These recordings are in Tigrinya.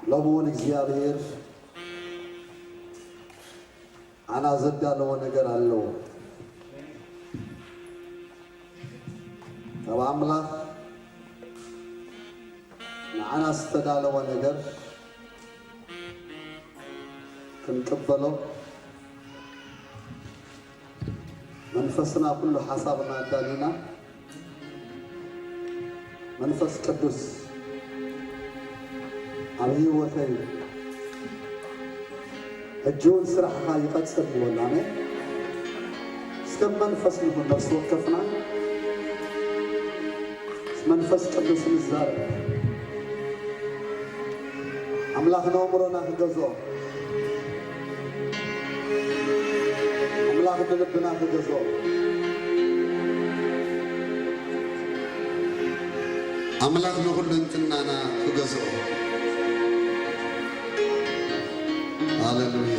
ሎሚ እውን እግዚኣብሔር ዓና ዘዳለዎ ነገር ኣለዎ። ካብ ኣምላኽ ንዓና ዝተዳለወ ነገር ክንቅበሎ መንፈስና ኩሉ ሓሳብና ኣዳሊና መንፈስ ቅዱስ ኣብ ህይወተይ ሕጂ እውን ስራሕኻ ይቐጽል ይበል። ኣሜን። እስከ መንፈስ ንኹን ነፍሲ ወከፍና ምስ መንፈስ ቅዱስ ንዛረብ። ኣምላኽ ነእምሮና ክገዝኦ፣ ኣምላኽ ንልብና ክገዝኦ፣ ኣምላኽ ንኹልንትናና ክገዝኦ። ሃሌሉያ።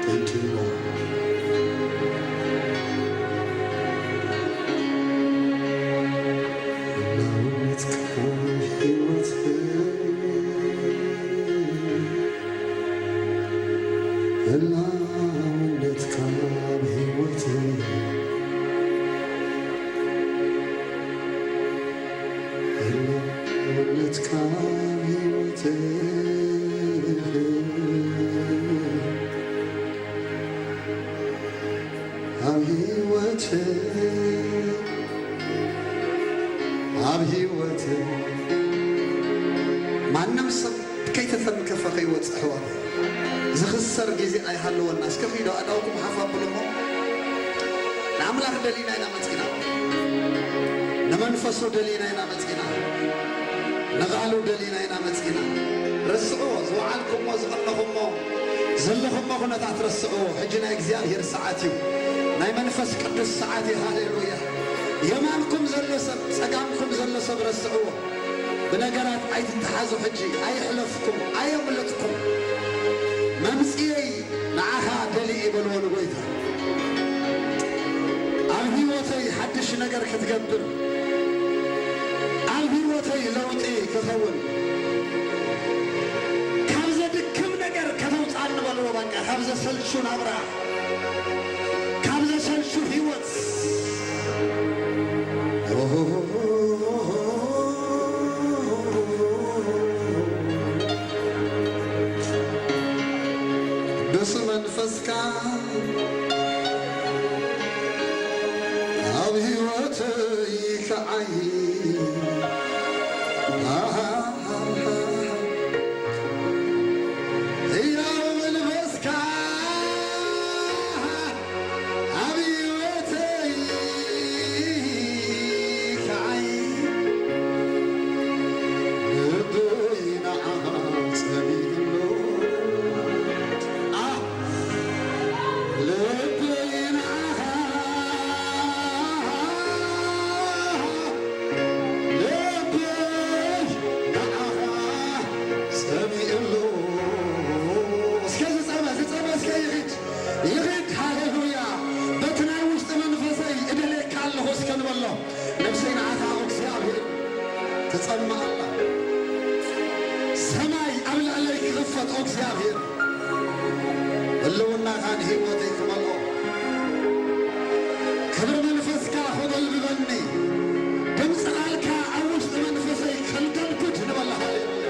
Thank you, Lord. ህላውነትካ ኣብ ህይወተይ፣ ህላውነትካ ኣብ ህይወተይ፣ ኣብ ህይወተይ፣ ኣብ ህይወተይ። ማንም ሰብ ከይተተንከፈ ከይወጽእ፣ ኣሕዋት፣ ዝኽሰር ግዜ ኣይሃለወና። እስከ ኺዱ ኣእዳውኩም ሓፍ ኣብሉ እሞ፣ ንኣምላኽ ደሊና ኢና መጺና፣ ንመንፈሱ ደሊና ኢና መጺና፣ ንቓሉ ደሊና ኢና መጺና። ረስዕዎ፣ ዝወዓልኩሞ፣ ዝቐነኹሞ፣ ዘለኹሞ ኩነታት ረስዕዎ። ሕጂ ናይ እግዚኣብሔር ሰዓት እዩ። ናይ መንፈስ ቅዱስ ሰዓት እዩ። ሃሌሉያ። የማንኩም ዘሎ ሰብ፣ ጸጋምኩም ዘሎ ሰብ ረስዕዎ። ብነገራት ኣይትተሓዙ። ሕጂ ኣይሕለፍኩም፣ ኣየምልጥኩም። መምጽኤይ ንዓኻ ደሊ እየ በልዎ ንጎይታ። ኣብ ህይወተይ ሓድሽ ነገር ክትገብር፣ ኣብ ህይወተይ ለውጢ ክኸውን፣ ካብ ዘድክም ነገር ከተውፅኣኒ በልዎ። በቃ ካብ ዘሰልቹ ናብራ፣ ካብ ዘሰልቹ ህይወት። ቅዱስ መንፈስካ ኣብ ህይወተይ ከዓይ። ህያው መንፈስካ ኣብ ህይወተይ ከዓይ። ልበይ ንዓኻ ጸሚእሉ። ኣ፣ ልበይ ንዓኻ፣ ልበይ ንዓኻ ጸሚእሉ። እስከ ዝጸመ፣ ዝጸመ እስከ ይኺድ፣ ይኺድ። ሃሌሉያ። በቲ ናይ ውሽጢ መንፈሰይ እደልየካ ኣለኹ እስከ ንበሎ። ነፍሰይ ንዓኻ ኦ እግዚኣብሔር ትጸምእ ኣላ። ሰማይ ኣብ ልዕለይ ክኽፈት ኦ እግዚኣብሔር፣ ህልውናኻ ንህይወተይ ክመልኦ፣ ክብሪ መንፈስካ ክጎልብበኒ፣ ድምፂ ቃልካ ኣብ ውሽጢ መንፈሰይ ከንደልጉድ ንበላ። ሃሌሉያ።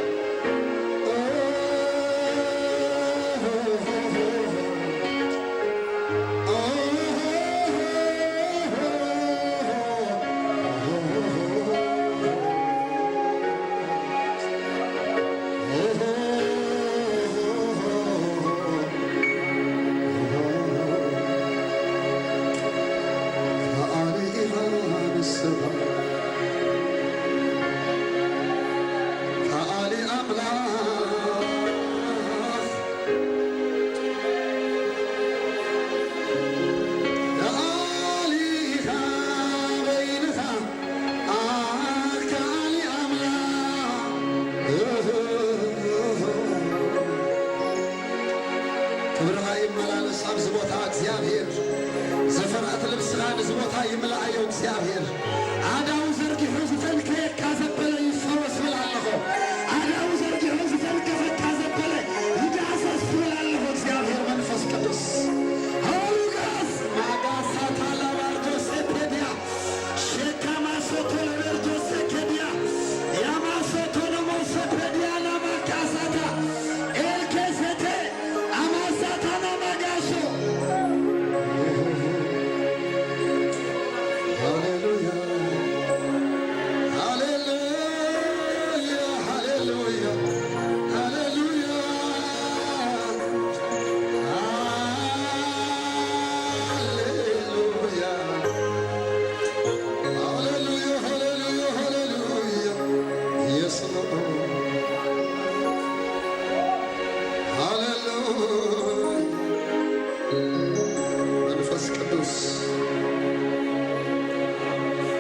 ይመላለስ ኣብዚ ቦታ እግዚኣብሔር። ዘፈራት ልብስኻ ነዚ ቦታ ይምልኣዮ እግዚኣብሔር። ኣእዳዉ ዘርጊሑ ዝተንከየካ ዘበለ ይፈወስ ብል ኣለኹ። ኣእዳዉ ዘርጊሑ ዝተንከፈካ ዘበለ ይዳሰስ ብል ኣለኹ እግዚኣብሔር መንፈስ ቅዱስ። ሆሊ ጋስ ማጋሳታ ላባርዶ ሴፔዲያ ሼካማሶቶ ለበርዶ ሴኬዲያ ያማሶቶ ነሞ ሴፔዲያ ናማካሳታ ኤልኬሴቴ አማሳታና ማጋሾ። ሃሌሉያ፣ ሃሌሉያ፣ ሃሌሉያ፣ ሃሌሉያ፣ ሃሌሉያ፣ ሃሌሉያ፣ ሃሌሉያ፣ ሃሌሉያ። ኢየሱስ ሃሌሉያ። መንፈስ ቅዱስ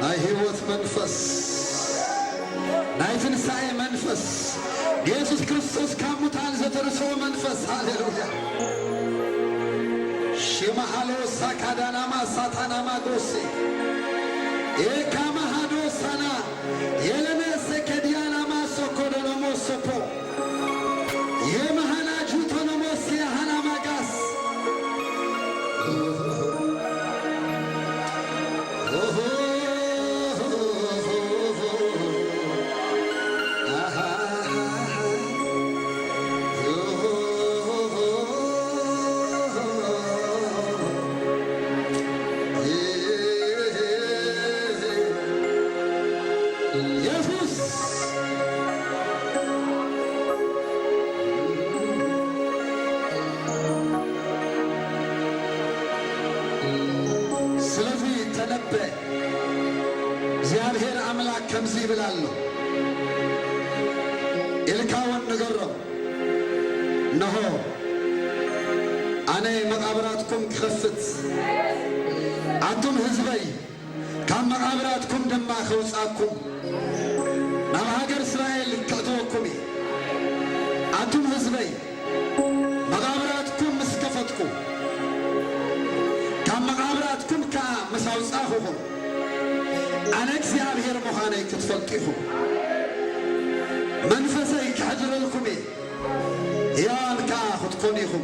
ናይ ህይወት መንፈስ ናይ ትንሳኤ መንፈስ ኢየሱስ ክርስቶስ ካብ ሙታን ዘተርሰወ መንፈስ ሃሌሉያ። ሽማሃሎ ሳካዳናማ ሳታናማ ጎሴ ኤካማሃዶ ሳና የለነ ሴኬዲያናማ ሶኮዶሎሞ ሶፖ የመሃና ጁቶኖሞስ የሃና ማጋስ ኢየሱስ። ስለዚ ተነበ፣ እግዚኣብሔር ኣምላክ ከምዚ ይብል ኣሎ፣ ኢልካ እውን ንገሮም፣ እንሆ ኣነ መቓብራትኩም ክኸፍት፣ ኣቱም ህዝበይ፣ ካብ መቓብራትኩም ድማ ከውጻኩም፣ ናብ ሃገር እስራኤል ከእትወኩም እየ። ኣቱም ህዝበይ፣ መቓብራትኩም ምስ ከፈትኩ፣ ካብ መቓብራትኩም ከኣ ምስ ኣውጻኹኹም፣ ኣነ እግዚኣብሔር ምዃነይ ክትፈልጡ ኢኹም። መንፈሰይ ከሕድረልኩም እየ። ሕያዋን ከኣ ክትኮኑ ኢኹም።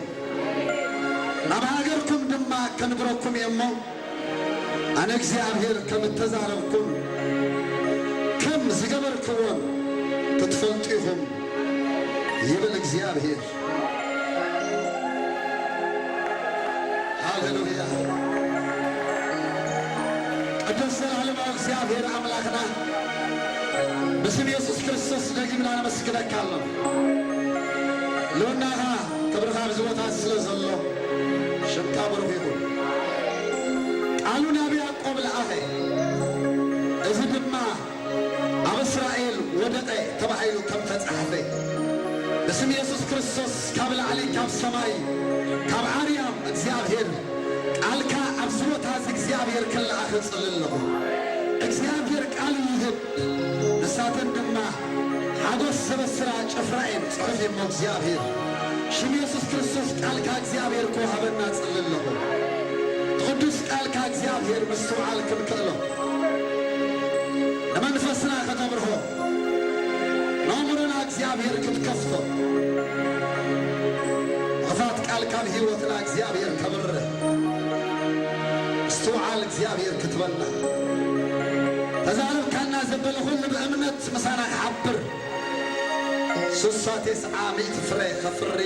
ናብ ሃገርኩም ድማ ከንብረኩም እየ እሞ፣ ኣነ እግዚኣብሔር ከም እተዛረብኩን ከም ዝገበርክዎን ክትፈልጡ ኢኹም፣ ይብል እግዚኣብሔር። ሃሌሉያ። ቅዱስ ዘላለማዊ እግዚኣብሔር ኣምላኽና፣ ብስም የሱስ ክርስቶስ ደጊምና ነመስግነካ ኣለና። ልውናኻ ክብርኻ ኣብዚ ቦታ ስለ ዘሎ ሽምካ ብሩኽ ይኹን። ቃሉ ናብ ያዕቆብ ለኣኸ፣ እዚ ድማ ኣብ እስራኤል ወደቐ ተባሂሉ ከም ተጻሕፈ፣ ብስም የሱስ ክርስቶስ ካብ ላዕሊ ካብ ሰማይ ካብ ኣርያም እግዚኣብሔር ቃልካ ኣብዚ ቦታ እዚ እግዚኣብሔር ክለኣኽ እጽሊ ኣለኹ። እግዚኣብሔር ቃል ይህብ፣ ንሳተን ድማ ሓጎስ ዘበስራ ጭፍራ እየን። ጽሑፍ እሞ እግዚኣብሔር ሽም የሱስ ክርስቶስ ቃልካ እግዚኣብሔር ክወሃበና እጽሊ ኣለኹ። ቅዱስ ቃልካ እግዚኣብሔር ምስትውዓል ክንክእሎ፣ ንመንፈስና ከተብርሆ፣ ንኣእምሮና እግዚኣብሔር ክትከፍቶ፣ ክፋት ቃልካ ኣብ ህይወትና እግዚኣብሔር ከብርህ፣ ምስትውዓል እግዚኣብሔር ክትበና፣ ተዛረብካና ዘበለ ኩሉ ብእምነት ምሳና ክሓብር፣ ስሳ ቴስዓ ሚእቲ ፍረ ከፍሪ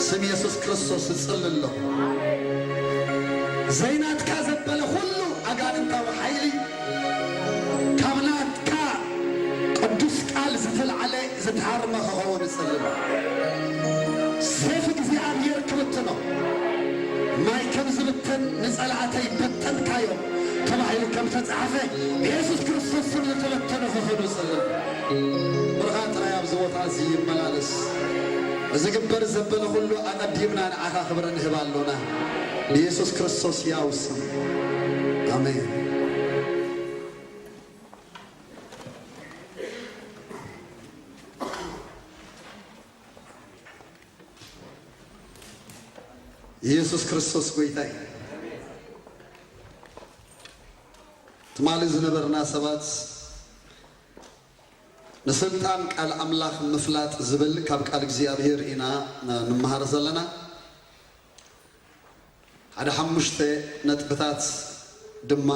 ስም የሱስ ክርስቶስ እጽሊ ኣለኹ። ዘይናትካ ዘበለ ኩሉ ኣጋንንታዊ ሓይሊ ካብ ናትካ ቅዱስ ቃል ዝተልዓለ ዝተሃርመ ክኸውን እጽሊ ኣለኹ። ሴፍ እግዚኣብሔር ክብትኖ፣ ማይ ከም ዝብተን ንጸላእተይ በተንካዮም ተባሂሉ ከም ተጻሕፈ፣ ብየሱስ ክርስቶስ ስም ዝተበተኑ ክኾኑ እጽሊ ኣለኹ። ብርኻ ጥራይ ኣብዚ ቦታ እዚ ይመላለስ። ዝግበር ዘበለ ኩሉ ኣቐዲምና ንዓኻ ክብሪ ንህብ ኣሎና። ብየሱስ ክርስቶስ ያው ስም። ኣሜን። ኢየሱስ ክርስቶስ ጎይታ እዩ። ትማሊ ዝነበርና ሰባት ንስልጣን ቃል ኣምላኽ ምፍላጥ ዝብል ካብ ቃል እግዚኣብሔር ኢና ንምሃር ዘለና። ሓደ ሓሙሽተ ነጥብታት ድማ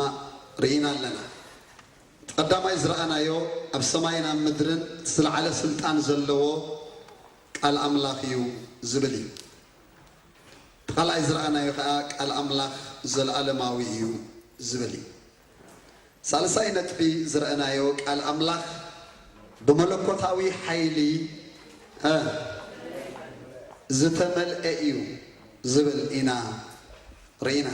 ርኢና ኣለና። እቲ ቀዳማይ ዝረኣናዮ ኣብ ሰማይን ኣብ ምድርን እቲ ዝለዓለ ስልጣን ዘለዎ ቃል ኣምላኽ እዩ ዝብል እዩ። እቲ ካልኣይ ዝረኣናዮ ከዓ ቃል ኣምላኽ ዘለኣለማዊ እዩ ዝብል እዩ። ሳልሳይ ነጥቢ ዝረኣናዮ ቃል ኣምላኽ ብመለኮታዊ ሓይሊ እ ዝተመልአ እዩ ዝብል ኢና ርኢና።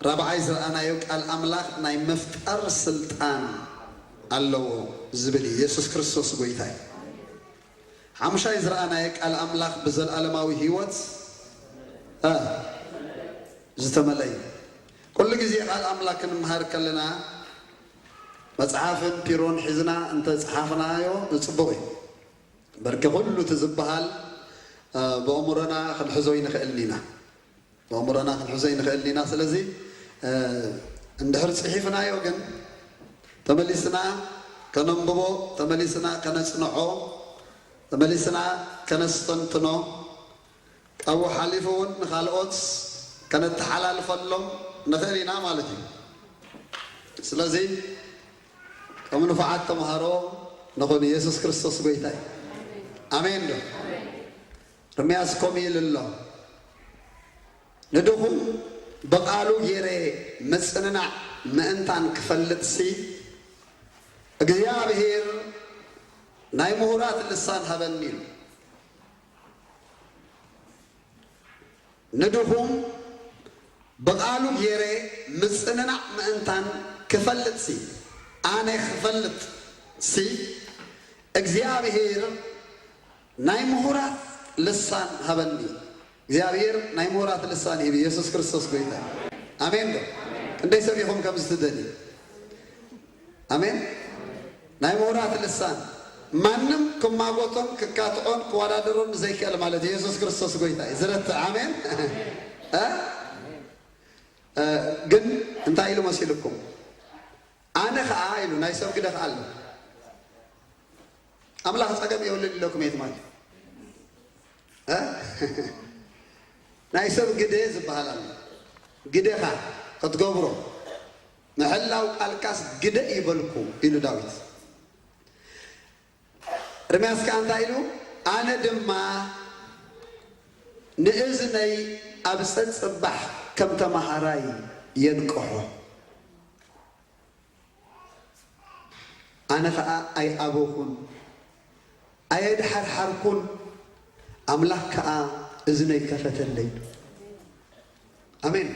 ራብዓይ ዝረኣናዮ ቃል ኣምላኽ ናይ ምፍጣር ስልጣን ኣለዎ ዝብል እዩ። የሱስ ክርስቶስ ጎይታ እዩ። ሓሙሻይ ዝረኣናዮ ቃል ኣምላኽ ብዘለኣለማዊ ህይወት እ ዝተመልአ እዩ። ኩሉ ግዜ ቃል ኣምላኽ ክንምሃር ከለና መጽሓፍን ፒሮን ሒዝና እንተ ጸሓፍናዮ ጽቡቕ እዩ። በርኪ ኩሉ እቲ ዝበሃል እ ብኣእምሮና ክንሕዞ ይንኽእል ኢና። ብኣእምሮና ክንሕዞ ይንኽእል ኢና። ስለዚ እ እንድሕር ጽሒፍናዮ ግን ተመሊስና ከነንብቦ፣ ተመሊስና ከነጽንዖ፣ ተመሊስና ከነስተንትኖ፣ ካብኡ ሓሊፉ እውን ንኻልኦት ከነተሓላልፈሎም ንኽእል ኢና ማለት እዩ። ስለዚ ከም ንፉዓት ተምሃሮ ንኹን። ኢየሱስ ክርስቶስ ጎይታ እዩ። ኣሜን ዶ? ኤርምያስ ከምኡ ኢሉ ኣሎ፣ ንድኹም ብቓሉ ገይረ ምጽንናዕ ምእንታን ክፈልጥሲ እግዚኣብሔር ናይ ምሁራት ልሳን ሃበኒ ኢሉ። ንድኹም ብቓሉ ገይረ ምጽንናዕ ምእንታን ክፈልጥሲ፣ ኣነ ክፈልጥሲ እግዚኣብሔር ናይ ምሁራት ልሳን ሃበኒ። እግዚኣብሔር ናይ ምሁራት ልሳን ሂቡ። ኢየሱስ ክርስቶስ ጎይታ። ኣሜን ዶ? ክንደይ ሰብ ኢኹም ከምዚ ትደልዩ? ኣሜን። ናይ ምሁራት ልሳን ማንም ክማጎቶን ክካትዖን ክወዳደሮን ዘይክእል ማለት እዩ። ኢየሱስ ክርስቶስ ጎይታ እዩ። ዝረትዕ ኣሜን። እ? እ፣ ግን እንታይ ኢሉ መሲልኩም? ኣነ ኸዓ ኢሉ ናይ ሰብ ግደ ኸዓ ኣሎ። ኣምላኽ ጸገም የብሉን ኢለኩም እየ ትማሊ። እ? ናይ ሰብ ግደ ዝበሃል ኣሎ። ግደኻ ክትገብሮ ምሕላው ቃልካስ ግደ ይበልኩ ኢሉ ዳዊት። ኤርምያስ ከኣ እንታይ ኢሉ? ኣነ ድማ ንእዝነይ ኣብ ጸጽባሕ ከም ተመሃራይ የንቅሖ። ኣነ ኸኣ ኣይኣበኹን፣ ኣየድሓርሓርኩን፣ ኣምላኽ ከኣ እዝነይ ከፈተለይ። ኣሜን።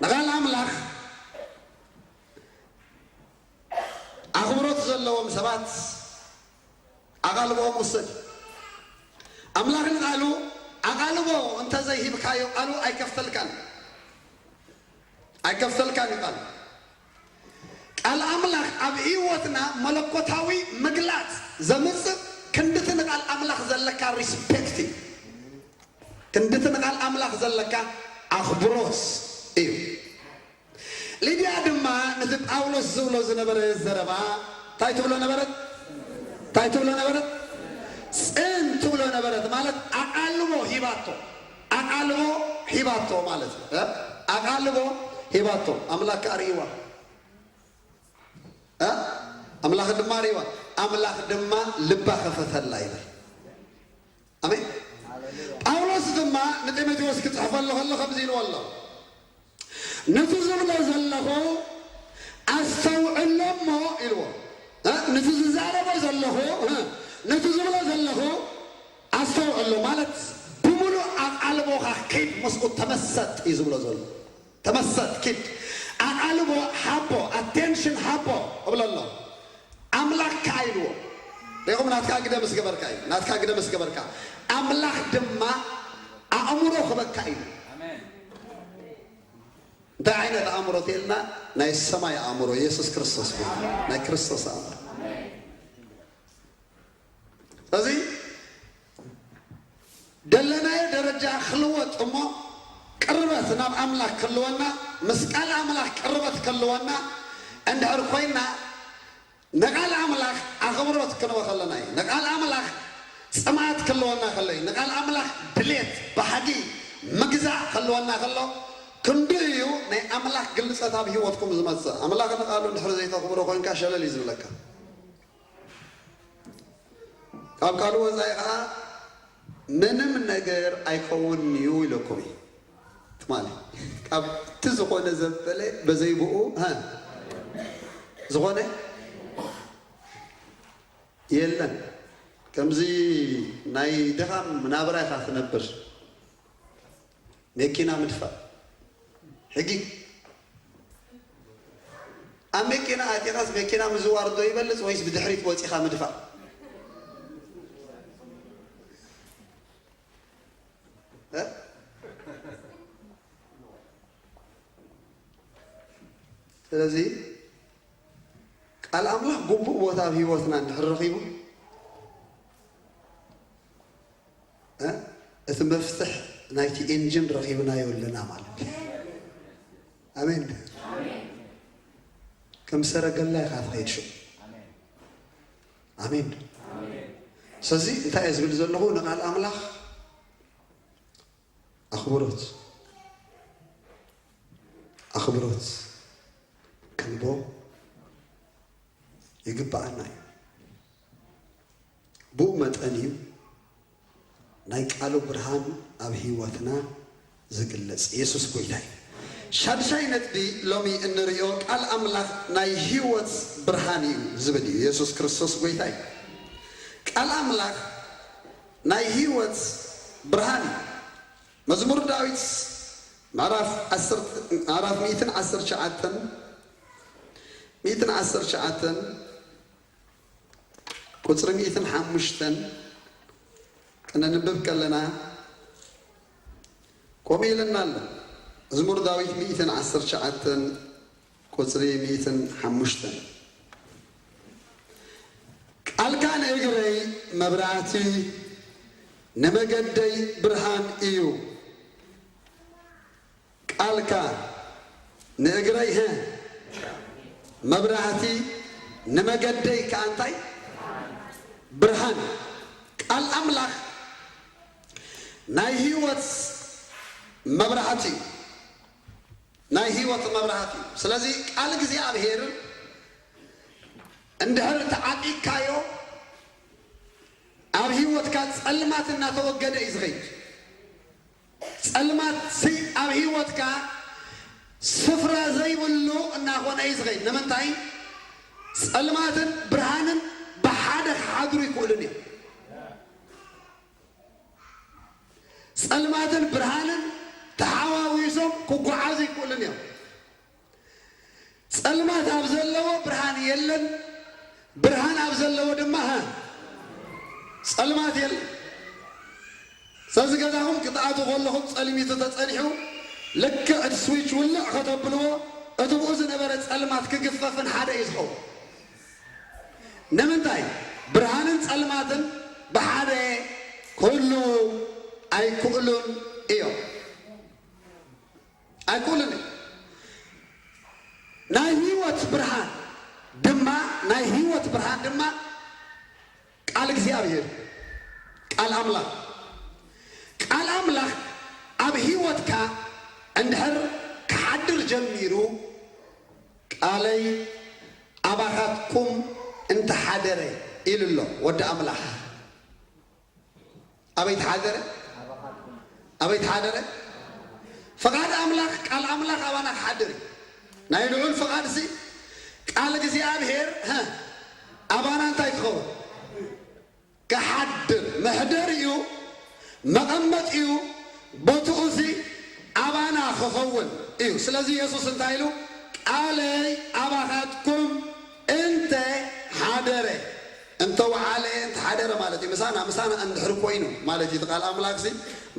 ንቓል ኣምላኽ ኣኽብሮት ዘለዎም ሰባት ኣቓልቦኦም ውሰድ። ኣምላኽ ንቓሉ ኣቓልቦ እንተዘይሂብካዮ ቃሉ ኣይከፍተልካን፣ ኣይከፍተልካን እዩ ቃሉ። ቃል ኣምላኽ ኣብ ህይወትና መለኮታዊ ምግላጽ ዘምጽእ ክንድቲ ንቃል ኣምላኽ ዘለካ ሪስፔክት እዩ። ክንድቲ ንቃል ኣምላኽ ዘለካ ኣኽብሮት እዩ። ሊድያ ድማ ነቲ ጳውሎስ ዝብሎ ዝነበረ ዘረባ እንታይ ትብሎ ነበረት? እንታይ ትብሎ ነበረት? ጽን ትብሎ ነበረት፣ ማለት ኣቓልቦ ሂባቶ። ኣቓልቦ ሂባቶ ማለት እዩ። እ? ኣቓልቦ ሂባቶ። ኣምላኽ ከኣ ርእይዋ። እ? ኣምላኽ ድማ ርእይዋ። ኣምላኽ ድማ ልባ ከፈተላ ይብል። ኣሜን። ጳውሎስ ድማ ንጢሞቴዎስ ክጽሕፈሉ ከሎ ከምዚ ኢልዎ ኣሎ። ነቲ ዝብሎ ዘለኹ ኣስተውዕሎ እሞ ኢልዎ። እ? ነቲ ዝዛረቦ ዘለኹ፣ እ? ነቲ ዝብሎ ዘለኹ ኣስተውዕሎ ማለት ብምሉእ ኣቓልቦኻ ኪድ ምስኡ ተመሰጥ እዩ ዝብሎ ዘሎ። ተመሰጥ ኪድ። ኣቓልቦ ሃቦ፣ ኣቴንሽን ሃቦ እብሎ ኣሎ። ኣምላኽ ከኣ ኢልዎ። ሪኹም ናትካ ግደ ምስ ገበርካ እዩ። ናትካ ግደ ምስ ገበርካ። ኣምላኽ ድማ ኣእምሮ ክበካ እዩ። ኣሜን። እንታይ ዓይነት ኣእምሮ ተልና? ናይ ሰማይ ኣእምሮ፣ ኢየሱስ ክርስቶስ እዩ። ናይ ክርስቶስ ኣእምሮ። ስለዚ ደለናዮ ደረጃ ክልወጥ እሞ ቅርበት ናብ ኣምላኽ ክህልወና፣ ምስ ቃል ኣምላኽ ቅርበት ክህልወና እንድሕር ኮይና፣ ንቓል ኣምላኽ ኣኽብሮት ክንበኸለና እዩ። ንቓል ኣምላኽ ጽምኣት ክህልወና ከሎ እዩ። ንቓል ኣምላኽ ድሌት፣ ባህጊ፣ ምግዛእ ክህልወና ከሎ፣ ክንዱ እዩ ናይ ኣምላኽ ግልጸት ኣብ ህይወትኩም ዝመጽእ። ኣምላኽ ንቓሉ እንድሕር ዘይተኽብሮ ኮይንካ ሸለል እዩ ዝብለካ። ካብ ቃሉ ወጻኢ ኸዓ ምንም ነገር ኣይከውንን እዩ ኢለኩም እዩ። ትማሊ ካብቲ ዝኾነ ዘበለ በዘይ ብኡ፣ ሀ፣ ዝኾነ የለን። ከምዚ ናይ ድኻም ናብራ ኢኻ ትነብር። መኪና ምድፋእ ሕጊ። ኣብ መኪና ኣቲኻስ መኪና ምዝዋር ዶ ይበልጽ ወይስ ብድሕሪት ወጺኻ ምድፋእ? እ? ስለዚ ቃል ኣምላኽ ግቡእ ቦታ ኣብ ህይወትና እንድሕር ረኺቡ፣ እ? እቲ መፍትሕ ናይቲ ኢንጂን ረኺብናዮ ኣለና ማለት እዩ። ኣሜን። ከም ሰረገላ ኢኻ ትኸይድ ሽዑ። ኣሜን። ስለዚ እንታይ እየ ዝብል ዘለኹ? ንቓል ኣምላኽ ኣኽብሮት፣ ኣኽብሮት ክንቦ ይግብኣና እዩ። ብኡ መጠን እዩ ናይ ቃሉ ብርሃን ኣብ ህይወትና ዝግለጽ። የሱስ ጎይታ እዩ። ሻድሻይ ነጥቢ ሎሚ እንርእዮ ቃል ኣምላኽ ናይ ህይወት ብርሃን እዩ ዝብል እዩ። የሱስ ክርስቶስ ጎይታ እዩ። ቃል ኣምላኽ ናይ ህይወት ብርሃን እዩ። መዝሙር ዳዊት ምዕራፍ ዓሰርተ፣ ምዕራፍ ሚእትን ዓሰርተ ትሽዓተን፣ ሚእትን ዓሰርተ ትሽዓተን ቁጽሪ ሚእትን ሓሙሽተን ክነንብብ ከለና ከምኡ ኢለና ኣሎ። መዝሙር ዳዊት ሚእትን ዓሰርተ ትሽዓተን ቁጽሪ ሚእትን ሓሙሽተን፣ ቃልካ ንእግረይ መብራህቲ ንመገደይ ብርሃን እዩ። ቃልካ ንእግረይ፣ ሀ፣ መብራህቲ ንመገደይ ከኣ እንታይ? ብርሃን። ቃል ኣምላኽ ናይ ህይወት መብራህቲ እዩ። ናይ ህይወት መብራህቲ እዩ። ስለዚ ቃል እግዚኣብሔር እንድሕር ተዓጢቕካዮ፣ ኣብ ህይወትካ ጸልማት እናተወገደ እዩ ዝኸይድ። ጸልማት ሲ ኣብ ህይወትካ ስፍራ ዘይብሉ እናኾነ እዩ ዝኸይድ። ንምንታይ? ጸልማትን ብርሃንን ብሓደ ክሓድሩ ይክእሉን እዮም። ጸልማትን ብርሃንን ተሓዋዊሶም ክጓዓዙ ይክእሉን እዮም። ጸልማት ኣብ ዘለዎ ብርሃን የለን፣ ብርሃን ኣብ ዘለዎ ድማ፣ ሀ፣ ጸልማት የለን። ስለዚ ገዛኹም ክትኣትዉ ከለኹም ጸልሚቱ ተጸኒሑ፣ ልክዕ እቲ ስዊች ውልዕ ከተብልዎ፣ እቲ ብኡ ዝነበረ ጸልማት ክግፈፍን ሓደ እዩ ዝኸውን። ንምንታይ? ብርሃንን ጸልማትን ብሓደ ክህልዉ ኣይክእሉን እዮም። ኣይክእሉን እዩ። ናይ ህይወት ብርሃን ድማ፣ ናይ ህይወት ብርሃን ድማ ቃል እግዚኣብሔር፣ ቃል ኣምላኽ፣ ቃል ኣምላኽ ኣብ ህይወትካ እንድሕር ክሓድር ጀሚሩ፣ "ቃለይ ኣባኻትኩም እንተሓደረ" ኢሉ ኣሎ ወዲ ኣምላኽ። ኣበይ ተሓደረ? ኣበይ ተሓደረ? ፍቓድ ኣምላኽ፣ ቃል ኣምላኽ ኣባና ክሓድር እዩ። ናይ ልዑል ፍቓድ ሲ ቃል እግዚኣብሔር፣ ሀ፣ ኣባና እንታይ ክኸውን? ክሓድር። መሕደሪኡ፣ መቐመጢኡ፣ ቦትኡ ሲ ኣባና ክኸውን እዩ። ስለዚ የሱስ እንታይ ኢሉ? "ቃለይ ኣባኻትኩም እንተ ሓደረ"፣ እንተ ወዓለ፣ እንተ ሓደረ ማለት እዩ። ምሳና፣ ምሳና እንድሕር ኮይኑ ማለት እዩ። እቲ ቃል ኣምላኽ ሲ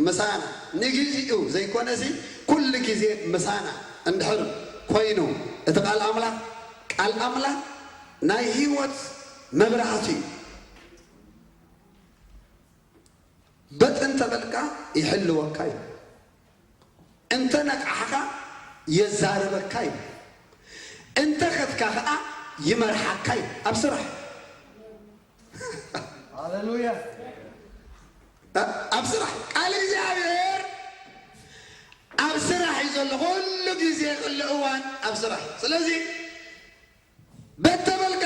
ምሳና፣ ንግዚኡ ዘይኮነ ሲ ኩሉ ግዜ ምሳና እንድሕር ኮይኑ፣ እቲ ቃል ኣምላኽ፣ ቃል ኣምላኽ ናይ ህይወት መብራህቲ እዩ። በጥ እንተበልካ ይሕልወካ እዩ። እንተ ነቃሕኻ የዛርበካ እዩ። እንተ ኸድካ ኸኣ ይመርሓካ እዩ። ኣብ ስራሕ ሃሌሉያ። ኣብ ስራሕ ቃል እግዚኣብሔር ኣብ ስራሕ እዩ ዘሎ። ኩሉ ግዜ ኩሉ እዋን ኣብ ስራሕ። ስለዚ በተበልካ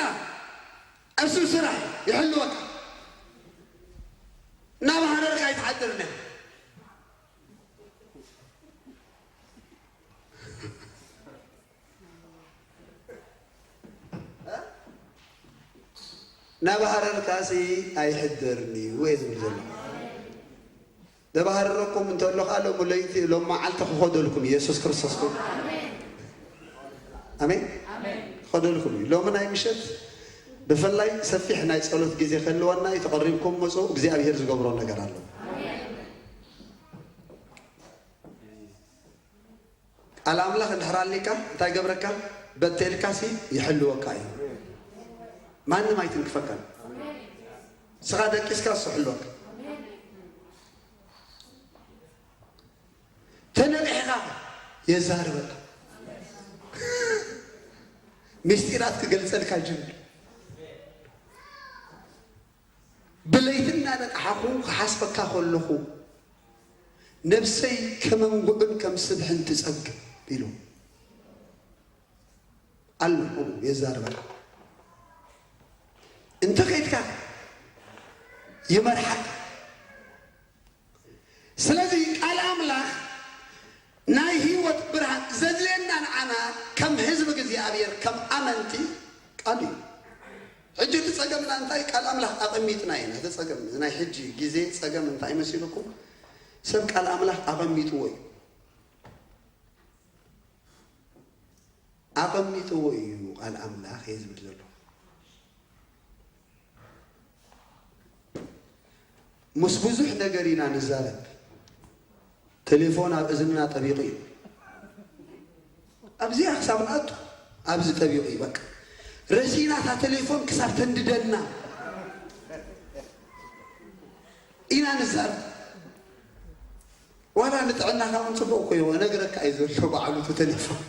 እሱ ስራሕ ይሕልወካ። እናባህረርካ ኣይትሓድርን ኢኻ። እናባህረርካሲ ኣይሕድርን እዩ እየ ዝብል ዘሎ። ዘባህርረኩም እንተሎ ከዓ ሎም ለይቲ ሎም መዓልቲ ክኸደልኩም ኢየሱስ ክርስቶስ ክብሉ ኣሜን። ክኸደልኩም እዩ። ሎሚ ናይ ምሸት ብፍላይ ሰፊሕ ናይ ጸሎት ግዜ ክህልወና እዩ። ተቐሪብኩም መጹ። እግዚኣብሔር ዝገብሮ ነገር ኣሎ። ቃል ኣምላኽ እንድሕር ኣሊካ እንታይ ገብረካ? በቴልካሲ ይሕልወካ እዩ። ማንም ኣይትንክፈካን። ንስኻ ደቂስካ እሱ ይሕልወካ። ተነቂሕኻ የዛርበካ። ምስጢራት ክገልጸልካ ጅምር። ብለይቲ እናነቃሕኹ ክሓስበካ ከለኹ ነብሰይ ከም እንጉዕን ከም ስብሕን ትጸግብ ኢሉ ኣሎ። የዛርበካ። እንተ ኸይድካ ይመርሓካ። ስለዚ ቃል ኣምላኽ ናይ ህይወት ብርሃን ዘድልየና ንዓና ከም ህዝቢ እግዚኣብሔር ከም ኣመንቲ ቃል እዩ። ሕጂ እቲ ጸገምና እንታይ? ቃል ኣምላኽ ኣቐሚጥና ኢና። እቲ ጸገም ናይ ሕጂ ግዜ ጸገም እንታይ መሲልኩም? ሰብ ቃል ኣምላኽ ኣቐሚጥዎ እዩ። ኣቐሚጥዎ እዩ ቃል ኣምላኽ እየ ዝብል ዘለኹ። ምስ ብዙሕ ነገር ኢና ንዛረብ። ቴሌፎን ኣብ እዝንና ጠቢቑ እዩ። ኣብዚኣ ክሳብ ንኣቱ ኣብዚ ጠቢቑ እዩ። በቃ ረሲና እታ ቴሌፎን ክሳብ ተንድደና ኢና ንዛረብ። ዋላ ንጥዕናኻ እውን ጽቡቕ እኮ እዩ። እነግረካ እዩ ዘሎ ባዕሉ እቲ ቴሌፎን።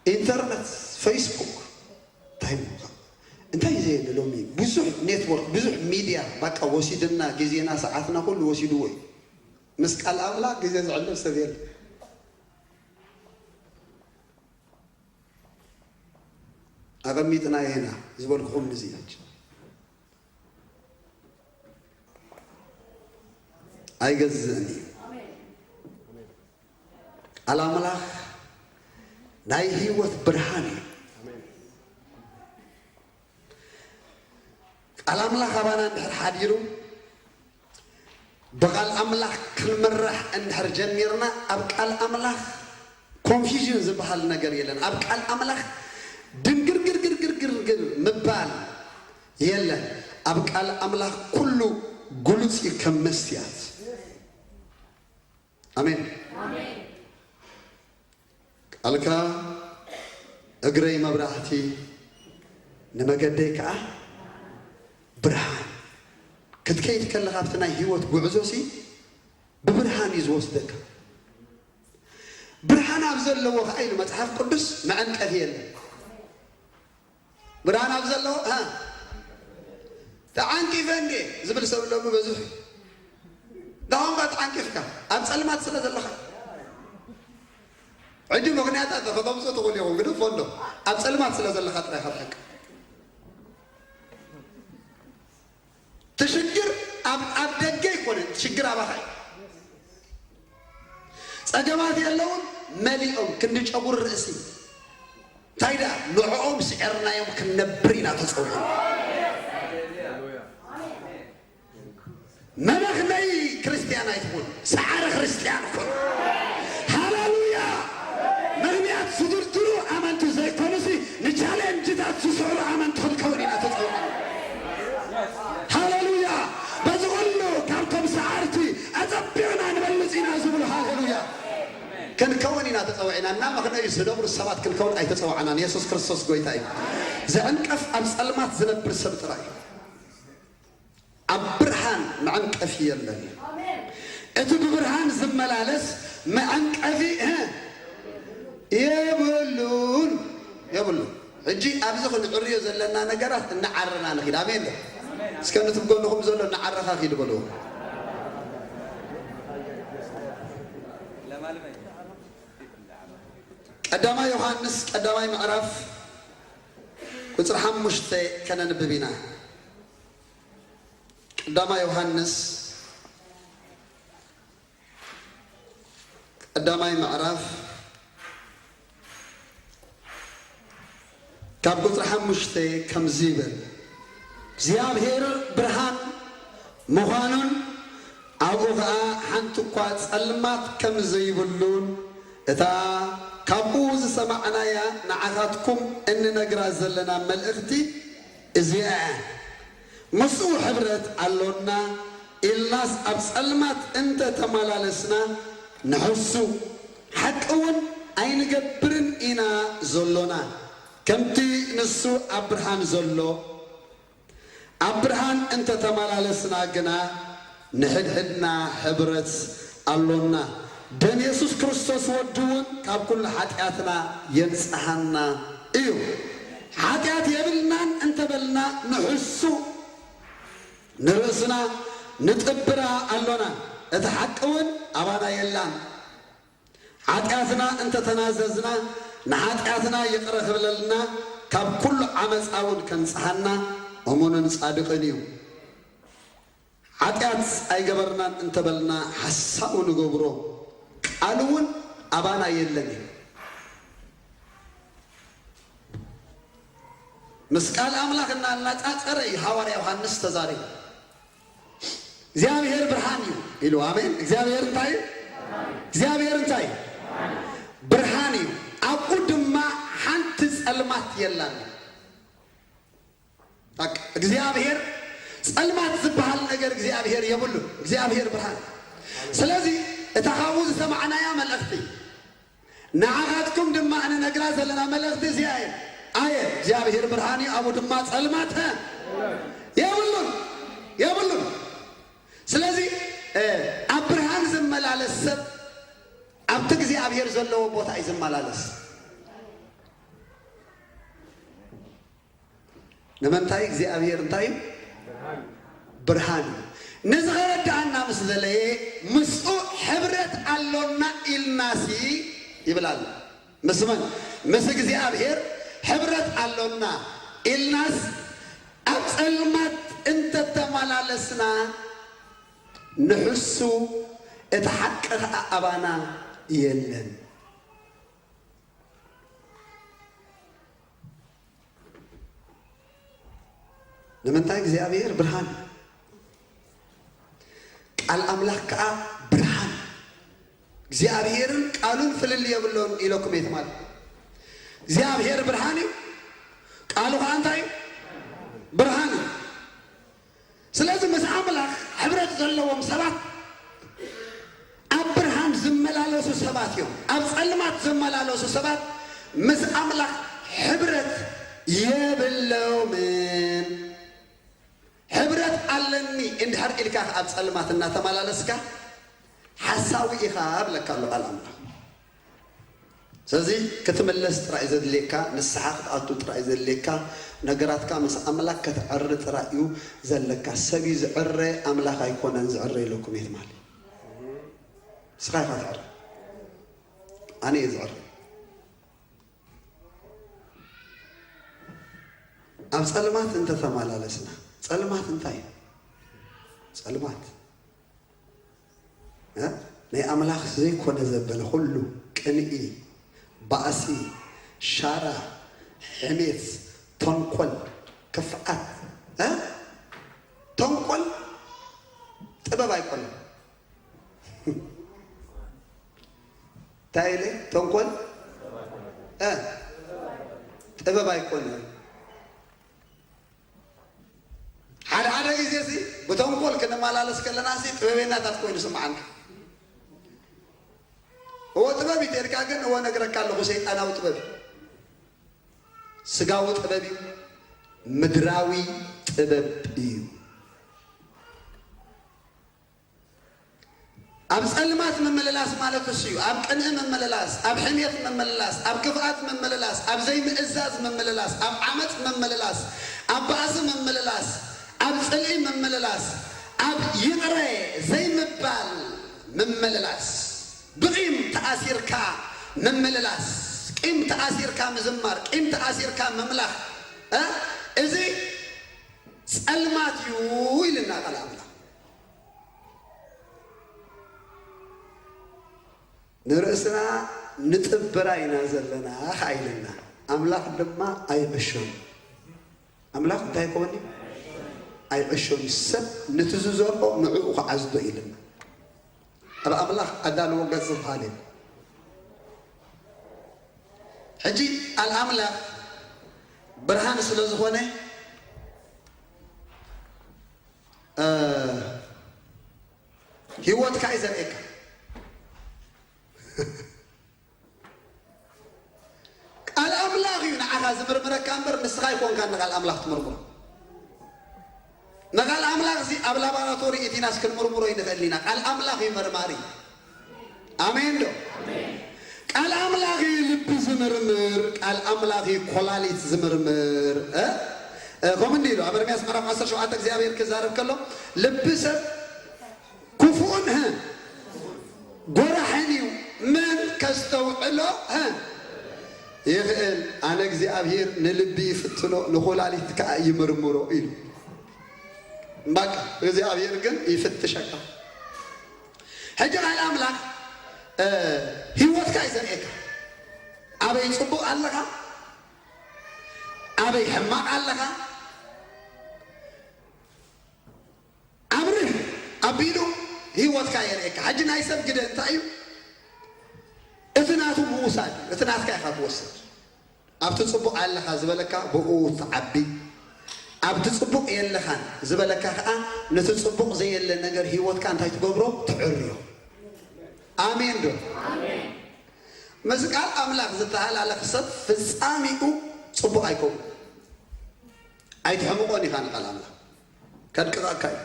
ኢንተርነት፣ ፌስቡክ እንታይ ምዃን እንታይ ዘየለ ሎሚ ብዙሕ ኔትወርክ ብዙሕ ሚድያ ባቃ ወሲድና ግዜና ሰዓትና ኩሉ ወሲድዎ እዩ። ምስ ቃል ኣምላኽ ግዜ ዘዕልብ ሰብ የለ። ኣቐሚጥና የና ዝበልኩኹም ንዚ ኣይገዝእን እዩ። ቃል ኣምላኽ ናይ ህይወት ብርሃን እዩ። ቃል ኣምላኽ ኣባና እንድሕር ሓዲሩ ብቓል ኣምላኽ ክንምራሕ እንድሕር ጀሚርና ኣብ ቃል ኣምላኽ ኮንፊዥን ዝበሃል ነገር የለን። ኣብ ቃል ኣምላኽ ድንግርግርግርግርግር ምባል የለን። ኣብ ቃል ኣምላኽ ኩሉ ግሉጽ እዩ ከም መስትያት። ኣሜን። ቃልካ እግረይ መብራህቲ ንመገደይ ከዓ ብርሃን። ክትከይድ ከለኻ ኣብቲ ናይ ህይወት ጉዕዞ ሲ ብብርሃን እዩ ዝወስደካ። ብርሃን ኣብ ዘለዎ ከዓ ኢሉ መፅሓፍ ቅዱስ መዐንቀፊ የለን። ብርሃን ኣብ ዘለዎ እ ተዓንቂፈ እንዴ ዝብል ሰብ ሎሚ በዙሕ እዩ። ዳኹምካ ተዓንቂፍካ ኣብ ፀልማት ስለ ዘለኻ ሕጂ ምኽንያታት ከተምፅኡ ትኽእሉ ኢኹም፣ ግደፎ እንዶ ኣብ ፀልማት ስለ ዘለኻ ጥራይ ካብ ሓቂ ትሽግር ኣብ ኣብ ደገ ኣይኮነን ትሽግር ኣባኻ እዩ። ጸገማት የለውን መሊኦም ክንዲ ጨጉሪ ርእሲ እንታይ ደኣ ንዕኦም ስዒርናዮም ክንነብር ኢና ተጸዊዑ። መመኽነይ ክርስትያን ኣይትኹን፣ ሰዓረ ክርስትያን ኩን። ሃሌሉያ! ምኽንያት ዝድርድሩ ኣመንቲ ዘይኮኑሲ ንቻሌንጅታት ዝስዕሩ ኣመንቲ ክንከውን ኢና ተጸዊዕና። ሃሌሉያ! በዚ ኩሉ ካብቶም ሰዓርቲ ኣጸቢቕና ንበልጽ ኢና ዝብሉ ሃሌሉያ! ክንከውን ኢና ተጸዊዕና። እናመኽነዩ ዝነብሩ ሰባት ክንከውን ኣይተጸዋዕናን። የሱስ ክርስቶስ ጎይታ እዩ። ዝዕንቀፍ ኣብ ጸልማት ዝነብር ሰብ ጥራይ እዩ። ኣብ ብርሃን መዐንቀፊ የለን። እቲ ብብርሃን ዝመላለስ መዐንቀፊ፣ እ፣ የብሉን፣ የብሉን። ሕጂ ኣብዚ ክንዕርዮ ዘለና ነገራት እናዓረና ንኺድ። ኣሜን ዶ? እስከ ነቲ ብጎንኹም ዘሎ እናዓረኻ ኺድ በልዎ። ቀዳማይ ዮሃንስ ቀዳማይ ምዕራፍ ቁጽሪ ሓሙሽተ ከነንብብ ኢና። ቀዳማይ ዮሃንስ ቀዳማይ ምዕራፍ ካብ ቁጽሪ ሓሙሽተ ከምዚ ይብል፣ እግዚኣብሔር ብርሃን ምዃኑን ኣብኡ ኸኣ ሓንቲ እኳ ጸልማት ከም ዘይብሉን እታ ካብኡ ዝሰማዕናያ ንዓኻትኩም እንነግራ ዘለና መልእኽቲ እዚኣ እያ። ምስኡ ሕብረት ኣሎና ኢልናስ ኣብ ጸልማት እንተ ተመላለስና ንሕሱ፣ ሓቂ እውን ኣይንገብርን ኢና ዘሎና፣ ከምቲ ንሱ ኣብ ብርሃን ዘሎ። ኣብ ብርሃን እንተ ተመላለስና ግና ንሕድሕድና ሕብረት ኣሎና፣ ደም የሱስ ክርስቶስ ወዱ እውን ካብ ኩሉ ሓጢኣትና የንጽሃና እዩ። ሓጢኣት የብልናን እንተበልና ንሕሱ፣ ንርእስና ንጥብራ ኣሎና፣ እቲ ሓቂ እውን ኣባና የላን። ሓጢኣትና እንተ ተናዘዝና ንሓጢኣትና ይቕረ ክብለልና፣ ካብ ኩሉ ዓመፃ እውን ከንጽሃና እሙንን ጻድቕን እዩ። ሓጢኣት ኣይገበርናን እንተበልና ሓሳዊ ንገብሮ፣ ቃሉ እውን ኣባና የለን እዩ። ምስ ቃል ኣምላኽ እናነጻጸረ እዩ ሃዋርያ ዮሃንስ ተዛሪቡ። እግዚኣብሔር ብርሃን እዩ ኢሉ። ኣሜን። እግዚኣብሔር እንታይ እዩ? እግዚኣብሔር እንታይ እዩ? ብርሃን እዩ። ኣብኡ ድማ ሓንቲ ጸልማት የላን። በቃ፣ እግዚኣብሔር ጸልማት ዝበሃል ነገር እግዚኣብሔር የብሉን። እግዚኣብሔር ብርሃን። ስለዚ እታ ካብኡ ዝሰማዕናያ መልእኽቲ፣ ንዓኻትኩም ድማ እንነግራ ዘለና መልእኽቲ እዚኣ እየ። ኣየ እግዚኣብሔር ብርሃን እዩ፣ ኣብኡ ድማ ጸልማት የብሉን፣ የብሉን። ስለዚ፣ እ፣ ኣብ ብርሃን ዝመላለስ ሰብ ኣብቲ እግዚኣብሔር ዘለዎ ቦታ እዩ ዝመላለስ። ንምንታይ እግዚኣብሔር እንታይ እዩ? ብርሃን እዩ። ነዚ ኸረድኣና ምስ ደለየ፣ ምስኡ ሕብረት ኣሎና ኢልናሲ ይብል ኣሎ። ምስ መን? ምስ እግዚኣብሔር ሕብረት ኣሎና ኢልናስ፣ ኣብ ጸልማት እንተተመላለስና፣ ንሕሱ፣ እቲ ሓቂ ኸኣ ኣባና የለን። ንምንታይ? እግዚኣብሔር ብርሃን፣ ቃል ኣምላኽ ከኣ ብርሃን። እግዚኣብሔርን ቃሉን ፍልልይ የብሎን ኢለኩም እየ ትማሊ። እግዚኣብሔር ብርሃን እዩ፣ ቃሉ ከኣ እንታይ እዩ? ብርሃን እዩ። ስለዚ ምስ ኣምላኽ ሕብረት ዘለዎም ሰባት ኣብ ብርሃን ዝመላለሱ ሰባት እዮም። ኣብ ጸልማት ዝመላለሱ ሰባት ምስ ኣምላኽ ሕብረት የብሎምን። ሕብረት ኣለኒ እንድሕር ኢልካ ኣብ ጸልማት እናተመላለስካ ሓሳዊ ኢኻ እብለካ ኣሎ ቃል ኣምላኽ። ስለዚ ክትምለስ ጥራይ ዘድልየካ፣ ንስሓ ክትኣቱ ጥራይ ዘድልየካ፣ ነገራትካ ምስ ኣምላኽ ከተዕሪ ጥራይ እዩ ዘለካ። ሰብ እዩ ዝዕረ፣ ኣምላኽ ኣይኮነን ዝዕረ ኢለኩም እየ ትማሊ። ንስኻ ኢኻ ትዕረ፣ ኣነ እየ ዝዕረ። ኣብ ጸልማት እንተተመላለስና፣ ጸልማት እንታይ እዩ? ጸልማት፣ እ? ናይ ኣምላኽ ዘይኮነ ዘበለ ኩሉ፣ ቅንኢ፣ ባእሲ፣ ሻራ፣ ሕሜት፣ ተንኮል፣ ክፍኣት፣ እ? ተንኮል ጥበብ ኣይኮነን። እንታይ ኢለ? ተንኮል፣ እ፣ ጥበብ ኣይኮነን። ሓደ ሓደ ግዜ ሲ ብተንኮል ክንመላለስ ከለና ሲ ጥበበኛታት ኮይኑ ስምዓና። እዎ ጥበብ እዩ ተልካ፣ ግን እዎ ነግረካ ኣለኹ፣ ሰይጣናዊ ጥበብ እዩ። ስጋዊ ጥበብ እዩ፣ ምድራዊ ጥበብ እዩ። ኣብ ጸልማት ምምልላስ ማለት እሱ እዩ። ኣብ ቅንኢ ምምልላስ፣ ኣብ ሕሜት ምምልላስ፣ ኣብ ክፍኣት ምምልላስ፣ ኣብ ዘይምእዛዝ ምምልላስ፣ ኣብ ዓመጽ ምምልላስ፣ ኣብ ባእሲ ምምልላስ፣ ኣብ ጽልኢ ምምልላስ፣ ኣብ ይቕረ ዘይምባል ምምልላስ፣ ብቂም ተኣሲርካ ምምልላስ፣ ቂም ተኣሲርካ ምዝማር፣ ቂም ተኣሲርካ ምምላኽ፣ እ? እዚ ጸልማት እዩ ኢልና ቃል ኣምላኽ። ንርእስና ንጥብራ ኢና ዘለና ኸዓ ኢልና፣ ኣምላኽ ድማ ኣይዕሾን። ኣምላኽ እንታይ ይኸውን? ኣይዕሾን። ሰብ ነቲ ዝዘርኦ ንዕኡ ክዓዝዶ ኢልና። ኣብ ኣምላኽ ኣዳልዎ ገጽ ዝበሃል የለን። ሕጂ ቃል ኣምላኽ ብርሃን ስለ ዝኾነ፣ እ፣ ህይወትካ እዩ ዘርእየካ። ቃል ኣምላኽ እዩ ንዓኻ ዝምርምረካ እምበር ንስኻ ኣይኮንካን ንቃል ኣምላኽ ትምርምሮ። ንቃል ኣምላኽ እዚ ኣብ ላቦራቶሪ እቲናስ ክንምርምሮ ይንኽእል ኢና። ቃል ኣምላኽ እዩ መርማሪ። ኣሜን ዶ? ቃል ኣምላኽ እዩ ልቢ ዝምርምር፣ ቃል ኣምላኽ እዩ ኮላሊት ዝምርምር። እ? እ፣ ከምኡ እንዲህ ኢሉ ኣብ ኤርምያስ ምዕራፍ ዓሰርተ ሸውዓተ እግዚኣብሔር ክዛረብ ከሎ፣ ልቢ ሰብ ክፉእን፣ እ፣ ጎራሕን እዩ፣ መን ከስተውዕሎ፣ እ፣ ይኽእል? ኣነ እግዚኣብሔር ንልቢ ይፍትኖ፣ ንኮላሊት ከኣ ይምርምሮ ኢሉ። እምባቃ እግዚኣብሔር ግን ይፍትሸካ። ሕጂ ቃል ኣምላኽ፣ እ፣ ህይወትካ እዩ ዘርእየካ። ኣበይ ጽቡቕ ኣለኻ? ኣበይ ሕማቕ ኣለኻ? ኣብርህ ኣቢሉ ህይወትካ የርእየካ። ሕጂ ናይ ሰብ ግደ እንታይ እዩ? እቲ ናቱ ምውሳድ እዩ። እቲ ናትካ ኢኻ ትወስድ። ኣብቲ ጽቡቕ ኣለኻ ዝበለካ ብኡ ትዓቢ። ኣብቲ ጽቡቕ የለኻን ዝበለካ ከኣ ነቲ ጽቡቕ ዘየለ ነገር ህይወትካ እንታይ ትገብሮ? ትዕርዮ። ኣሜን ዶ? ምስ ቃል ኣምላኽ ዝተሃላለኸ ሰብ ፍጻሜኡ ጽቡቕ ኣይከውን። ኣይትሕምቖን ኢኻ ንቃል ኣምላኽ። ከድቅቐካ እዩ።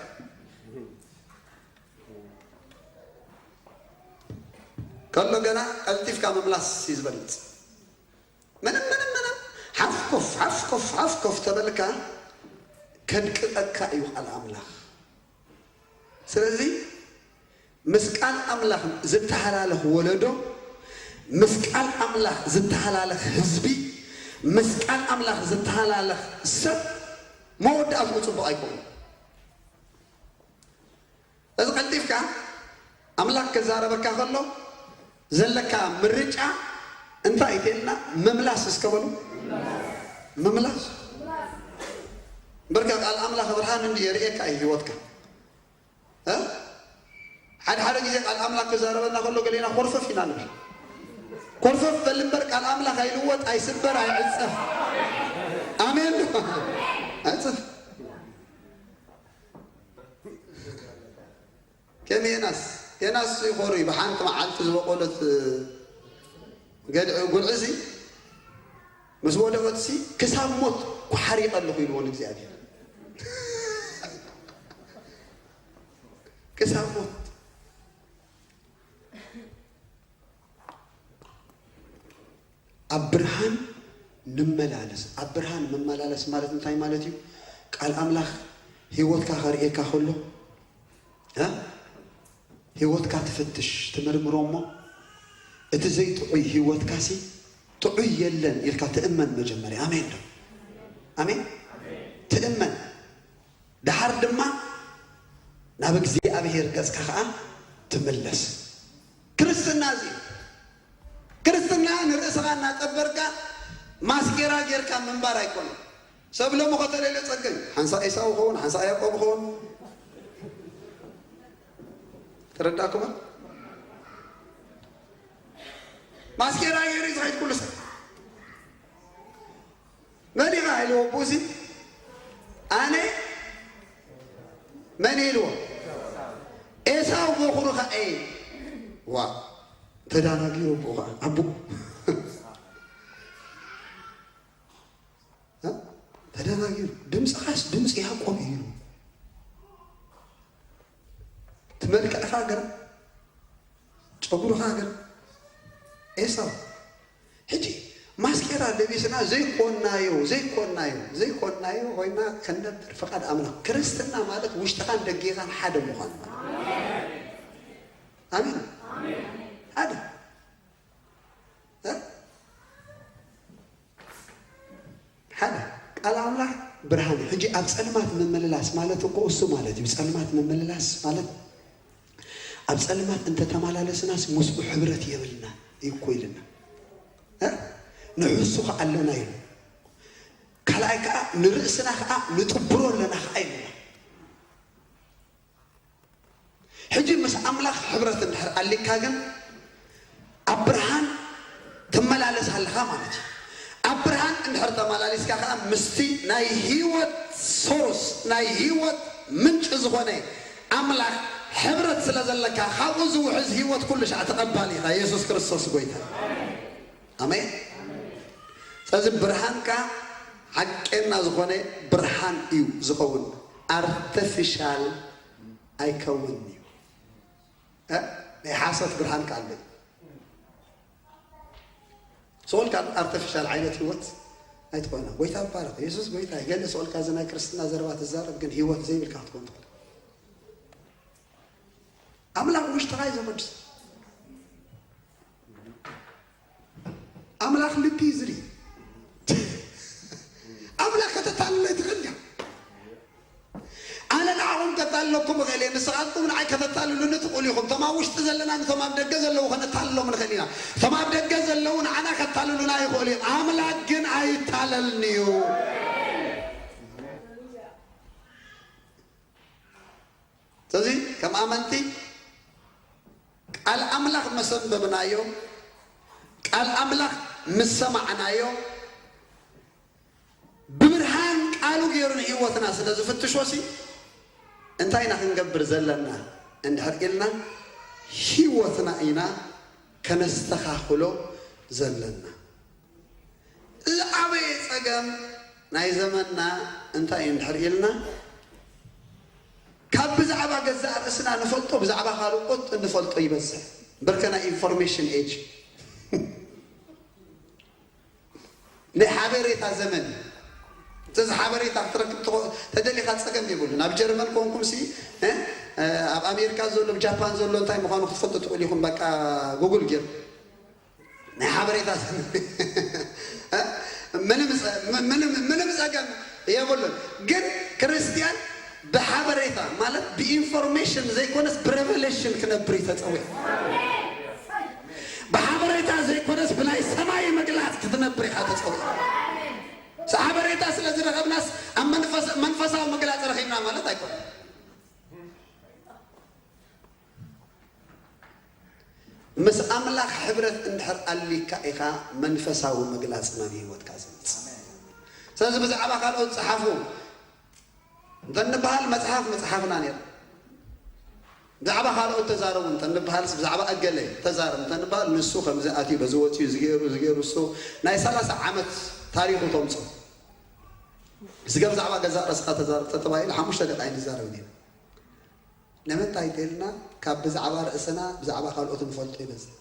ከሎ ገና ቀልጢፍካ ምምላስ እዩ ዝበልጽ። ምንም፣ ምንም፣ ምንም ሓፍ ኮፍ፣ ሓፍ ኮፍ፣ ሓፍ ኮፍ ተበልካ ከድቅቐካ እዩ ቃል ኣምላኽ። ስለዚ ምስ ቃል ኣምላኽ ዝተሃላለኽ ወለዶ፣ ምስ ቃል ኣምላኽ ዝተሃላለኽ ህዝቢ፣ ምስ ቃል ኣምላኽ ዝተሃላለኽ ሰብ መወዳእትኡ ጽቡቕ ኣይኮኑን። እዚ ቀልጢፍካ ኣምላኽ ክዛረበካ ከሎ ዘለካ ምርጫ እንታይ እዩ ተልና? ምምላስ እስከ በሉ። ምምላስ። እምበርከ ቃል ኣምላኽ ብርሃን እንዲ የርእየካ እዩ ህይወትካ። እ? ሓደ ሓደ ግዜ ቃል ኣምላኽ ክዛረበና ከሎ ገሌና ኮርፈፍ ኢና ንብል። ኮርፈፍ በል እምበር ቃል ኣምላኽ ኣይልወጥ፣ ኣይስበር፣ ኣይዕጸፍ። ኣሜን። ኣይጽፍ። ከም ዮናስ፣ ዮናስ ይኾሩ እዩ። ብሓንቲ መዓልቲ ዝበቆለት ገድዒ ጉልዒ እዚ ምስ ወደቐትሲ ክሳብ ሞት ክሓሪቕ ኣለኹ ኢልዎ ንእግዚኣብሔር። ክሳብ ሞት። ኣብ ብርሃን ንመላለስ። ኣብ ብርሃን መመላለስ ማለት እንታይ ማለት እዩ? ቃል ኣምላኽ ህይወትካ ከርእየካ ከሎ፣ እ? ህይወትካ ትፍትሽ፣ ትምርምሮ እሞ፣ እቲ ዘይጥዑይ ህይወትካሲ ጥዑይ የለን ኢልካ ትእመን መጀመርያ። ኣሜን ዶ? ኣሜን? ትእመን። ደሓር ድማ ናብ እግዚኣብሔር ገጽካ ኸኣ ትምለስ። ክርስትና እዚ እዩ። ክርስትና ንርእስኻ እናጸበርካ ማስጌራ ጌርካ ምንባር ኣይኮነን። ሰብ ሎሚ ከተለለ ጸገኝ፣ ሓንሳእ ኤሳው ኸውን፣ ሓንሳእ ያዕቆብ ኸውን። ተረዳእኩማ? ማስጌራ ገይሩ እዩ ዝኸይድ ኩሉ ሰብ። መን ኢኻ ኢልዎ ኣቦዚ? ኣነ መን ኢልዎ? ኤሳው በኹርኻ እየ። ዋ፣ ተዳናጊሩ ኣቦ ኸዓ፣ ኣቦ። እ? ተዳናጊሩ። ድምፅኻስ ድምፂ ያዕቆብ እዩ ኢሉ። እቲ መልክዕኻ ግን ጸጉርኻ ግን ኤሳው። ሕጂ ማስኬራ ለቢስና ዘይኮናዮ ዘይኮናዮ ዘይኮናዮ ኮይና ከንነብር ፍቓድ ኣምላኽ። ክርስትና ማለት ውሽጥኻን ደጌኻን ሓደ ምዃን ማለት። ኣሜን። ሓደ። እ? ሓደ። ቃል ኣምላኽ ብርሃን እዩ። ሕጂ ኣብ ጸልማት ምምልላስ ማለት እኮ እሱ ማለት እዩ። ጸልማት ምምልላስ ማለት ኣብ ጸልማት እንተተመላለስናስ ምስኡ ሕብረት የብልና እዩ እኮ ኢልና። እ? ንሕሱ ኸዓ ኣለና ኢሉ። ካልኣይ ከኣ ንርእስና ኸዓ ንጥብሮ ኣለና ኸዓ ኢልና። ሕጂ ምስ ኣምላኽ ሕብረት እንድሕር ኣሊካ ግን ኣብ ብርሃን ትመላለስ ኣለኻ ማለት እዩ። ኣብ ብርሃን እንድሕር ተመላሊስካ ከኣ ምስቲ ናይ ህይወት ሶርስ፣ ናይ ህይወት ምንጪ ዝኾነ ኣምላኽ ሕብረት ስለ ዘለካ ካብኡ ዝውሕዝ ህይወት ኩሉ ሻዕ ተቐባሊ ኢኻ። የሱስ ክርስቶስ ጎይታ። ኣሜን። ስለዚ ብርሃንካ ሓቀና ዝኾነ ብርሃን እዩ ዝኸውን። ኣርተፊሻል ኣይከውንን እዩ። እ? ናይ ሓሶት ብርሃን ከኣ ኣሎ። ስቕ ኢልካ ኣርተፊሻል ዓይነት ህይወት ኣይትኾና። ጎይታ ይባረኽ። የሱስ ጎይታ እዩ። ገለ ስቕ ኢልካ እዚ ናይ ክርስትና ዘረባ ትዛረብ፣ ግን ህይወት ዘይብልካ ክትኮን ትኽእል። ኣምላኽ ውሽጥኻ እዩ ዘመልስ። ኣምላኽ ልቢ እዩ ዝርኢ። ኣምላኽ ከተታልሎ ኣይትኽእል እያ። ኣነ ንዓኹም ከታልለኩም እኽእል እየ፣ ንስኻትኩም ንዓይ ከተታልሉኒ ትኽእሉ ኢኹም። እቶም ኣብ ውሽጢ ዘለና ነቶም ኣብ ደገ ዘለዉ ከነታልሎም ንኽእል ኢና። እቶም ኣብ ደገ ዘለዉ ንዓና ከታልሉና ይኽእሉ እዮም። ኣምላኽ ግን ኣይታለልን እዩ። ስለዚ ከም ኣመንቲ ቃል ኣምላኽ ምስ ኣንበብናዮ፣ ቃል ኣምላኽ ምስ ሰማዕናዮ፣ ብብርሃን ቃሉ ገይሩ ንህይወትና ስለ ዝፍትሾ ሲ እንታይ ኢና ክንገብር ዘለና እንድሕር ኢልና፣ ህይወትና ኢና ከነስተኻኽሎ ዘለና። ዝዓበየ ጸገም ናይ ዘመንና እንታይ እዩ እንድሕር ኢልና፣ ካብ ብዛዕባ ገዛእ ርእስና ንፈልጦ ብዛዕባ ካልኦት እንፈልጦ ይበዝሕ። ብርከ ናይ ኢንፎርሜሽን ኤጅ ናይ ሓበሬታ ዘመን። እዚ ሓበሬታ ክትረክብ ትኾ-፣ ተደሊኻ ጸገም የብሉን። ኣብ ጀርመን ኮንኩም ሲ፣ እ፣ ኣብ ኣሜሪካ ዘሎ፣ ኣብ ጃፓን ዘሎ እንታይ ምዃኑ ክትፈልጡ ትኽእሉ ኢኹም። በቃ ጉግል ጌር ናይ ሓበሬታ ዘመን። እ፣ ምንም ጸ-፣ ም-፣ ምንም፣ ምንም ጸገም የብሉን። ግን ክርስቲያን ብሓበሬታ ማለት ብኢንፎርሜሽን ዘይኮነስ ብሬቨሌሽን ክነብር እዩ ተጸዊዑ። ብሓበሬታ ዘይኮነስ ብናይ ሰማይ ምግላጽ ክትነብር ኢኻ ተጸዊዑ። ስ-፣ ሓበሬታ ስለ ዝረኸብናስ ኣብ መንፈስ-፣ መንፈሳዊ ምግላጽ ረኺብና ማለት ኣይኮነን። ምስ ኣምላኽ ሕብረት እንድሕር ኣሊካ ኢኻ መንፈሳዊ ምግላጽ ናብ ህይወትካ ዝመጽእ። ስለዚ ብዛዕባ ካልኦት ጸሓፉ እንተ ንበሃል መጽሓፍ ምጽሓፍና ነይሩ። ብዛዕባ ካልኦት ተዛረቡ እንተ ንበሃልስ ብዛዕባ እገለ ተዛረብ እንተ ንበሃል ንሱ ከምዚ ኣትዩ በዚ ወጺኡ እዚ ገይሩ እዚ ገይሩ እሱ ናይ ሰላሳ ዓመት ታሪኹ ተምጽኦ። ስገ ብዛዕባ ገዛእ ርእስኻ ተዛረብ ተተባሂሉ ሓሙሽተ ደቂቕ ኣይንዛረብን ኢና። ንምንታይ ተልና ካብ ብዛዕባ ርእስና ብዛዕባ ካልኦት ንፈልጦ ይበዝሕ።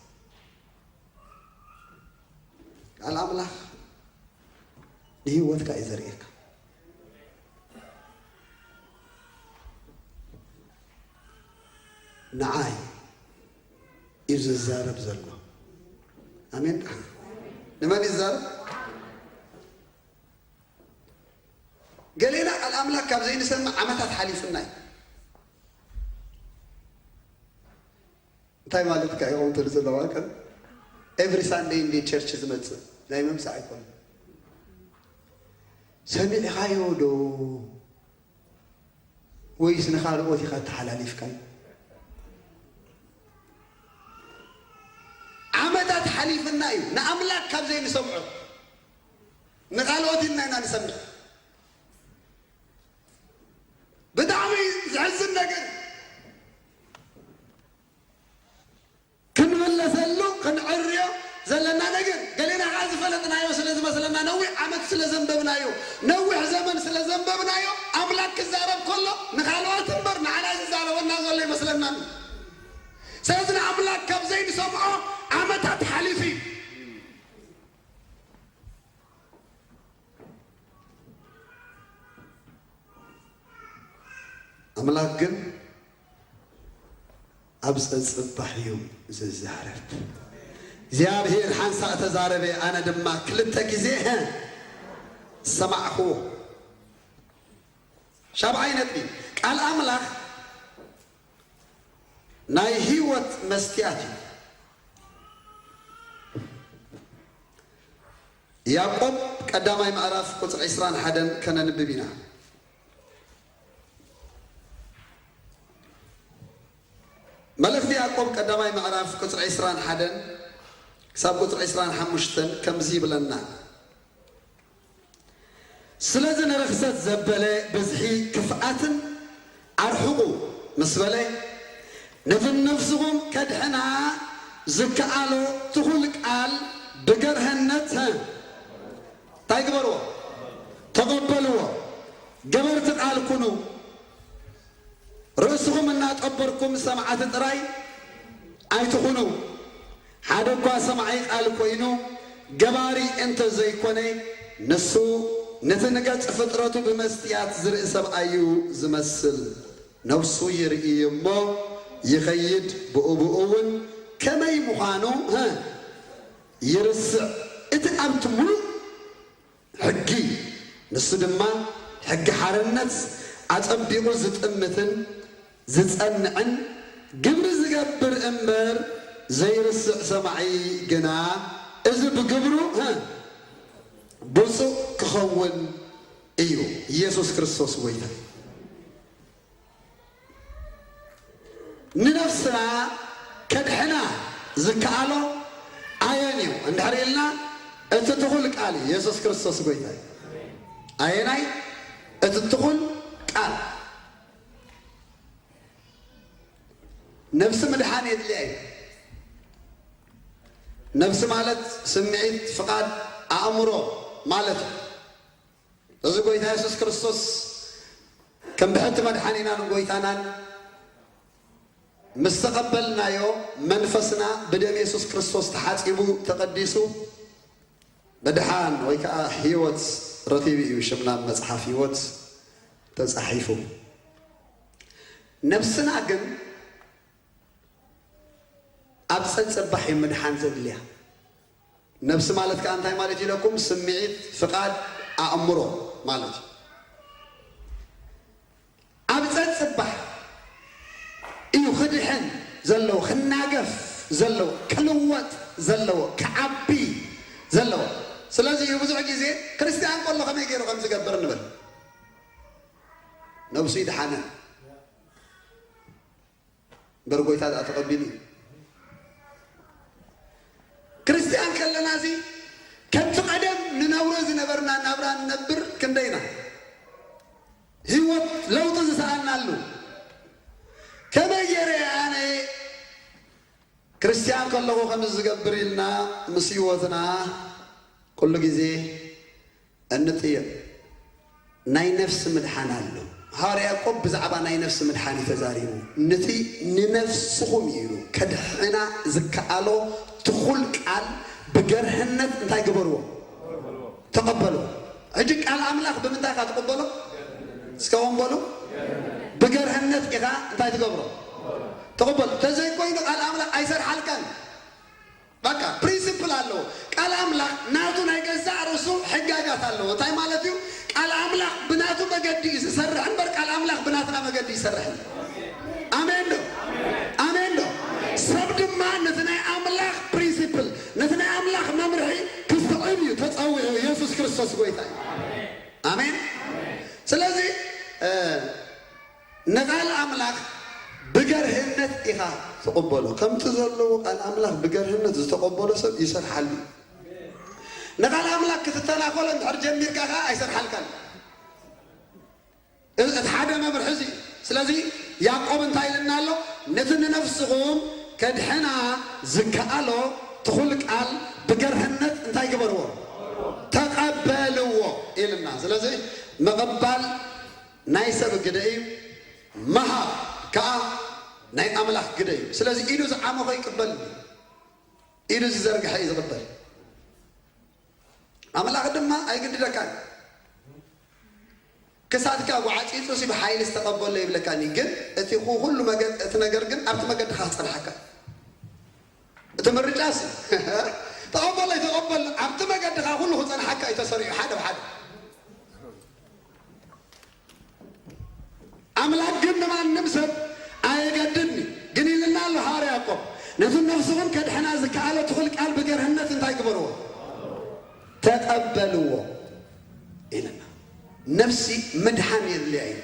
ቃል ኣምላኽ ንህይወትካ እዩ ዘርእየካ። ንዓይ እዩ ዝዛረብ ዘሎ። ኣሜን። ንመን ይዛረብ? ገሌና ቃል ኣምላኽ ካብ ዘይንሰምዕ ዓመታት ሓሊፉና እዩ። እንታይ ማለት ካ ይኸውን ትብል ዘለዋ ቀን? ኤቭሪ ሳንደይ እንደ ቸርች ዝመጽእ ናይ ምምጻእ ኣይኮነን። ሰሚዕኻዮ ዶ ወይስ ንኻልኦት ኢኻ ተሓላሊፍካዮ? ዓመታት ሓሊፍና እዩ ንኣምላኽ ካብ ዘይንሰምዖ ንኻልኦት ኢልና ኢና ንሰምዕ። ብጣዕሚ ዘሕዝን ነገር፣ ክንምለሰሉ ክንዕርዮ ዘለና ነገር፣ ገሌና ከዓ ዝፈለጥናዮ ስለ ዝመስለና፣ ነዊሕ ዓመት ስለ ዘንበብናዮ፣ ነዊሕ ዘመን ስለ ዘንበብናዮ፣ ኣምላክ ክዛረብ ከሎ ንኻልኦት እምበር ንዓና ዝዛረበና ዘሎ ይመስለናን። ስለዚ ንኣምላክ ካብ ዘይንሰ ኣምላኽ ግን ኣብ ጸጽባሕ እዩ ዝዛረብ። እግዚኣብሔር ሓንሳእ ተዛረበ፣ ኣነ ድማ ክልተ ግዜ፣ ሀ፣ ሰማዕክዎ። ሻብዓይ ነጥቢ፣ ቃል ኣምላኽ ናይ ህይወት መስትያት እዩ። ያዕቆብ ቀዳማይ ምዕራፍ ቁጽሪ ዕስራን ሓደን ከነንብብ ኢና። መልእኽቲ ያዕቆብ ቀዳማይ ምዕራፍ ቁጽሪ ዕስራን ሓደን ክሳብ ቁጽሪ ዕስራን ሓሙሽተን ከምዚ ይብለና። ስለዚ ንርኽሰት ዘበለ ብዝሒ ክፍኣትን ኣርሕቑ ምስ በለ፣ ነቲ ነፍስኹም ከድሕና ዝከኣሎ ትኹል ቃል ብገርሀነት፣ ሀ፣ እንታይ ግበርዎ? ተቐበልዎ። ገበርቲ ቃል ኩኑ። ርእስኹም እናጠበርኩም ሰማዕቲ ጥራይ ኣይትኹኑ። ሓደ እኳ ሰማዒ ቃል ኮይኑ ገባሪ እንተ ዘይኮነ፣ ንሱ ነቲ ንገጽ ፍጥረቱ ብመስትያት ዝርኢ ሰብኣይ እዩ ዝመስል። ነፍሱ ይርኢ እሞ ይኸይድ፣ ብኡ ብኡ እውን ከመይ ምዃኑ፣ ሀ፣ ይርስዕ። እቲ ኣብቲ ምሉእ ሕጊ፣ ንሱ ድማ ሕጊ ሓርነት ኣጸቢቑ ዝጥምትን ዝጸንዕን፣ ግብሪ ዝገብር እምበር ዘይርስዕ ሰማዒ ግና፣ እዚ ብግብሩ፣ ሀ፣ ብፁዕ ክኸውን እዩ። ኢየሱስ ክርስቶስ ጐይታ። ንነፍስና ከድሕና ዝከኣሎ ኣየን እዩ እንድሕር ኢልና፣ እቲ ትኹል ቃል እዩ። የሱስ ክርስቶስ ጐይታ እዩ። ኣየናይ? እቲ ትኹል ቃል። ነፍሲ ምድሓን የድልያ እዩ። ነፍሲ ማለት ስምዒት፣ ፍቓድ፣ ኣእምሮ ማለት እዩ። እዚ ጐይታ የሱስ ክርስቶስ ከም ብሕቲ መድሓኒናን ጐይታናን ምስ ተቐበልናዮ፣ መንፈስና ብደም የሱስ ክርስቶስ ተሓጺቡ፣ ተቐዲሱ፣ ምድሓን ወይ ከኣ ህይወት ረኺቡ እዩ ሽምና ኣብ መጽሓፍ ህይወት ተጻሒፉ። ነፍስና ግን ኣብ ጸጸባሕ እዩ ምድሓን ዘድልያ። ነፍሲ ማለት ከኣ እንታይ ማለት ኢለኩም? ስምዒት፣ ፍቓድ፣ ኣእምሮ ማለት እዩ። ኣብ ጸጽባሕ እዩ ክድሕን ዘለዎ፣ ክናገፍ ዘለዎ፣ ክልወጥ ዘለዎ፣ ክዓቢ ዘለዎ። ስለዚ እዩ ብዙሕ ግዜ ክርስትያን ከሎ ከመይ ገይሩ ከም ዝገብር ንብል። ነብሱ ይድሓነ። እምበር ጐይታ ደኣ ተቐቢሉ እዩ። ክርስትያን ከለና እዚ ከምቲ ቀደም ንነብሮ ዝነበርና ናብራ ንነብር ክንደይና? ህይወት ለውጢ ዝሰኣናሉ። ከመይ ገይረ ኣነ ክርስትያን ከለኹ ከምዚ ዝገብር ኢልና ምስ ህይወትና ኩሉ ግዜ እንጥየቕ። ናይ ነፍሲ ምድሓን ኣሎ። ሃዋርያ ያዕቆብ ብዛዕባ ናይ ነፍሲ ምድሓን እዩ ተዛሪቡ። ነቲ ንነፍስኹም እዩ ኢሉ ከድሕና ዝከኣሎ ትኹል ቃል ብገርህነት እንታይ ግበርዎ? ተቐበልዎ። ሕጂ ቃል ኣምላኽ ብምንታይ ኢኻ ትቕበሎ? እስከ እውን በሉ። ብገርህነት ኢኻ እንታይ ትገብሮ? ትቕበሎ። ተዘይኮይኑ ቃል ኣምላኽ ኣይሰርሓልካን። በቃ ፕሪንሲፕል ኣለዎ። ቃል ኣምላኽ ናቱ ናይ ገዛእ ርእሱ ሕጋጋት ኣለዎ። እንታይ ማለት እዩ? ቃል ኣምላኽ ብናቱ መገዲ እዩ ዝሰርሕ እምበር ቃል ኣምላኽ ብናትና መገዲ ይሰርሕ። ኣሜን ዶ? ኣሜን ዶ? ሰብ ድማ ነቲ ናይ ኣምላኽ ፕሪንሲፕል፣ ነቲ ናይ ኣምላኽ መምርሒ ክስዕብ እዩ ተጸዊዑ። የሱስ ክርስቶስ ጐይታ እዩ። ኣሜን። ስለዚ ንቓል ኣምላኽ ብገርህነት ኢኻ ትቕበሎ። ከምቲ ዘለዎ ቃል ኣምላኽ ብገርህነት ዝተቐበሎ ሰብ ይሰርሓሉ። ንቓል ኣምላኽ ክትተናኸሎ እንድሕር ጀሚርካ ኸዓ ኣይሰርሓልካን። እዚ እቲ ሓደ መምርሒ እዚ እዩ። ስለዚ ያዕቆብ እንታይ ኢልና ኣሎ? ነቲ ንነፍስኹም ከድሕና ዝከኣሎ ትኹል ቃል ብገርህነት እንታይ ግበርዎ? ተቐበልዎ ኢልና። ስለዚ ምቕባል ናይ ሰብ ግደ እዩ፣ ምሃብ ከኣ ናይ ኣምላኽ ግደ እዩ። ስለዚ ኢዱ ዝዓመኾ ይቅበል፣ ኢዱ ዝዘርግሐ እዩ ዝቕበል። ኣምላኽ ድማ ኣይግድደካን። ክሳድካ ጓዕፂፁ ሲ ብሓይሊ ዝተቐበሎ ይብለካኒ። ግን እቲ ኩ-፣ ኩሉ መገ-፣ እቲ ነገር ግን ኣብቲ መገድኻ ክፀንሓካ። እቲ ምርጫስ ተቐበሎ ይተቐበል፣ ኣብቲ መገድኻ ኩሉ ክፀንሓካ እዩ ተሰሪዑ ሓደ ብሓደ። ኣምላኽ ግን ንማንም ሰብ ኣየገድድን እዩ። ግን ኢልና ኣሎ ሃዋርያ ያዕቆብ፣ ነቲ ነፍስኹም ከድሕና ዝከኣለ ትኹል ቃል ብገርህነት እንታይ ግበርዎ? ተቐበልዎ ኢልና። ነፍሲ ምድሓን የድልያ እዩ፣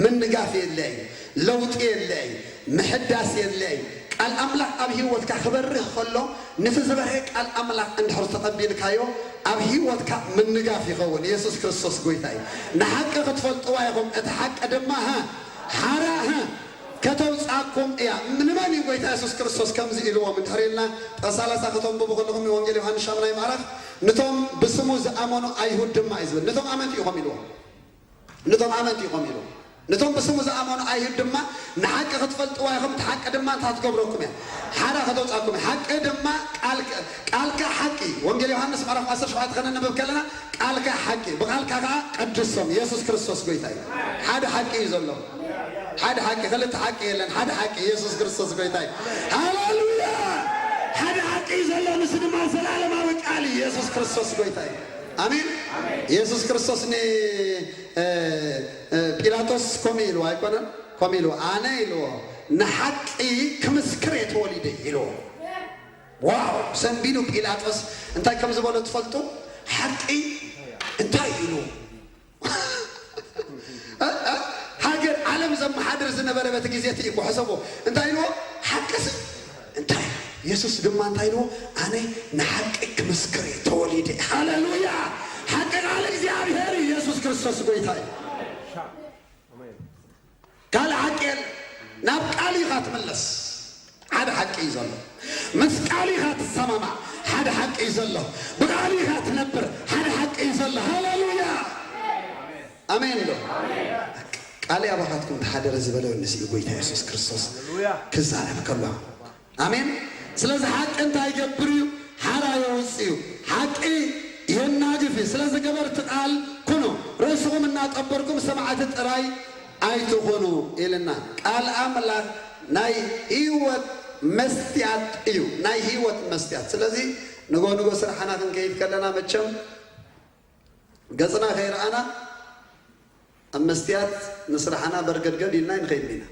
ምንጋፍ የድልያ እዩ፣ ለውጢ የድልያ እዩ፣ ምሕዳስ የድልያ እዩ። ቃል ኣምላኽ ኣብ ህይወትካ ክበርህ ከሎ፣ ነቲ ዝበርሀ ቃል ኣምላኽ እንድሕር ተቐቢልካዮ፣ ኣብ ህይወትካ ምንጋፍ ይኸውን። የሱስ ክርስቶስ ጎይታ እዩ። ንሓቂ ክትፈልጥዋ ኢኹም፣ እቲ ሓቂ ድማ፣ ሃ፣ ሓራ፣ ሃ፣ ከተውጻኩም እያ። ንመን እዩ ጎይታ የሱስ ክርስቶስ ከምዚ ኢልዎም እንድሕር ኢልና፣ ጠሳላሳ ከተንብቡ ከለኹም፣ ወንጌል ዮሃንስ ሻምናይ ምዕራፍ፣ "ንቶም ብስሙ ዝኣመኑ ኣይሁድ ድማ" እዩ ዝብል። "ንቶም ኣመንቲ ኢኹም" ኢልዎም። "ንቶም ኣመንቲ ኢኹም" ኢልዎም። "ንቶም ብስሙ ዝኣመኑ ኣይሁድ ድማ ንሓቂ ክትፈልጥዋ ኢኹም፣ እቲ ሓቂ ድማ እንታይ ክትገብረኩም እያ? ሓራ ከተውጻኩም እያ። ሓቂ ድማ ቃልከ-፣ ቃልካ ሓቂ እዩ።" ወንጌል ዮሃንስ ምዕራፍ ዓሰርተ ሸውዓተ ከነንብብ ከለና፣ "ቃልካ ሓቂ፣ ብቃልካ ከኣ ቀድሶም።" የሱስ ክርስቶስ ጎይታ እዩ። ሓደ ሓቂ እዩ ዘሎ። ሓደ ሓቂ፣ ክልተ ሓቂ የለን። ሓደ ሓቂ፣ የሱስ ክርስቶስ ጎይታ እዩ። ሃሌሉያ! ሓደ ሓቂ እዩ ዘሎ፣ ንሱ ድማ ዘላለማዊ ቃል እዩ። የሱስ ክርስቶስ ጎይታ እዩ። ኣሜን። የሱስ ክርስቶስ ን-፣ እ፣ እ፣ ጲላጦስ ከምኡ ኢልዎ ኣይኮነን? ከምኡ ኢልዎ፣ "ኣነ" ኢልዎ፣ "ንሓቂ ክምስክር እየ ተወሊደ" ኢልዎ። ዋው! ሰንቢዱ ጲላጦስ እንታይ ከም ዝበሎ ትፈልጡ? "ሓቂ እንታይ?" ኢሉ። እ፣ እ፣ ሃገር ዓለም ዘመሓድር ዝነበረ በቲ ግዜ እቲ እኮ ሕሰቦ። እንታይ ኢልዎ? "ሓቅስ እንታይ?" የሱስ ድማ እንታይ ኢልዎ? "ኣነ ንሓቂ ክምስክር እየ ተወሊደ።" ሃሌሉያ! ሓቂ ቃል እግዚኣብሔር እዩ። የሱስ ክርስቶስ ጎይታ እዩ። ካልእ ሓቂ የለ። ናብ ቃል ኢኻ ትምለስ። ሓደ ሓቂ እዩ ዘሎ። ምስ ቃል ኢኻ ትሰማማዕ። ሓደ ሓቂ እዩ ዘሎ። ብቃል ኢኻ ትነብር። ሓደ ሓቂ እዩ ዘሎ። ሃሌሉያ! ኣሜን ዶ? ቃል ኣባኻትኩም ተሓደረ ዝበለ ንስኡ ጎይታ የሱስ ክርስቶስ ሃሌሉያ። ክዛረብ ከሎ። ኣሜን። ስለዚ ሓቂ እንታይ ይገብር እዩ? ሓራ የውፅእ እዩ። ሓቂ የናግፍ እዩ። ስለዚ ገበርቲ ቃል ኩኑ፣ ርእስኹም እናጠበርኩም ሰማዕቲ ጥራይ ኣይትኹኑ ኢልና። ቃል ኣምላኽ ናይ ህይወት መስትያት እዩ። ናይ ህይወት መስትያት። ስለዚ ንጎ ንጎ ስራሕና ክንከይድ ከለና መቸም ገጽና ከይረኣና ኣብ መስትያት ንስራሕና በርገድገድ ኢልና ኣይንኸይድን ኢና።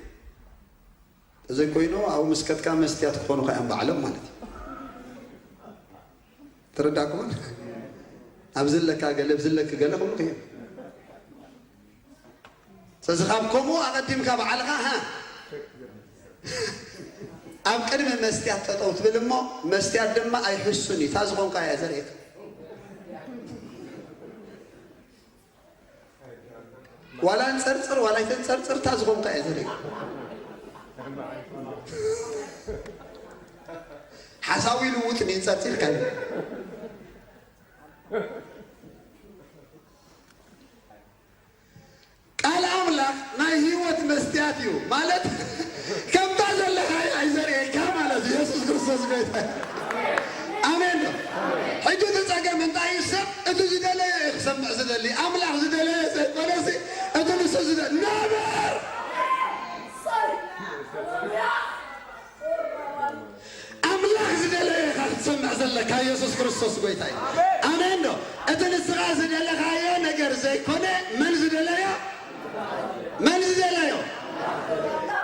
ተዘይኮይኑ ኣብኡ ምስ ከድካ መስትያት ክኾኑኻ እዮም ባዕሎም ማለት እዩ። ተረዳእኩምን? ኣብዚ ኣለካ ገለ፣ ኣብዚ ኣለኪ ገለ ክብሉኺ እዮም። ስለዚ ካብ ከምኡ ኣቐዲምካ ባዕልኻ፣ ሃ፣ ኣብ ቅድሚ መስትያት ጠጠው ትብል እሞ፣ መስትያት ድማ ኣይሕሱን እዩ። እታ ዝኾንካ እያ ዘርእየካ። ዋላ እንጸርጽር ዋላ ኣይተንጸርጽር እታ ዝኾንካ እየ ዘርኢ። ሓሳዊ ልውጥ ንንጸርጽር ከን ቃል ኣምላኽ ናይ ህይወት መስትያት እዩ ማለት ከምታ ዘለኻ ኣይዘርእየካ ማለት እዩ። የሱስ ክርስቶስ ጎይታ እዩ። ኣሜን ዶ? ሕጂ እቲ ጸገም እንታይ እዩ? ሰብ እቲ ዝደለዮ እዩ ክሰምዕ ዝደሊ። ኣምላኽ ዝደለዮ ዘይኮነሲ እቲ ንሱ ዝደ-፣ ነበር ኣምላኽ ዝደለዮ ኢኻ ክትሰምዕ ዘለካ። የሱስ ክርስቶስ ጎይታ እዩ። ኣሜን ዶ? እቲ ንስኻ ዝደለኻዮ ነገር ዘይኮነ መን ዝደለዮ? መን ዝደለዮ?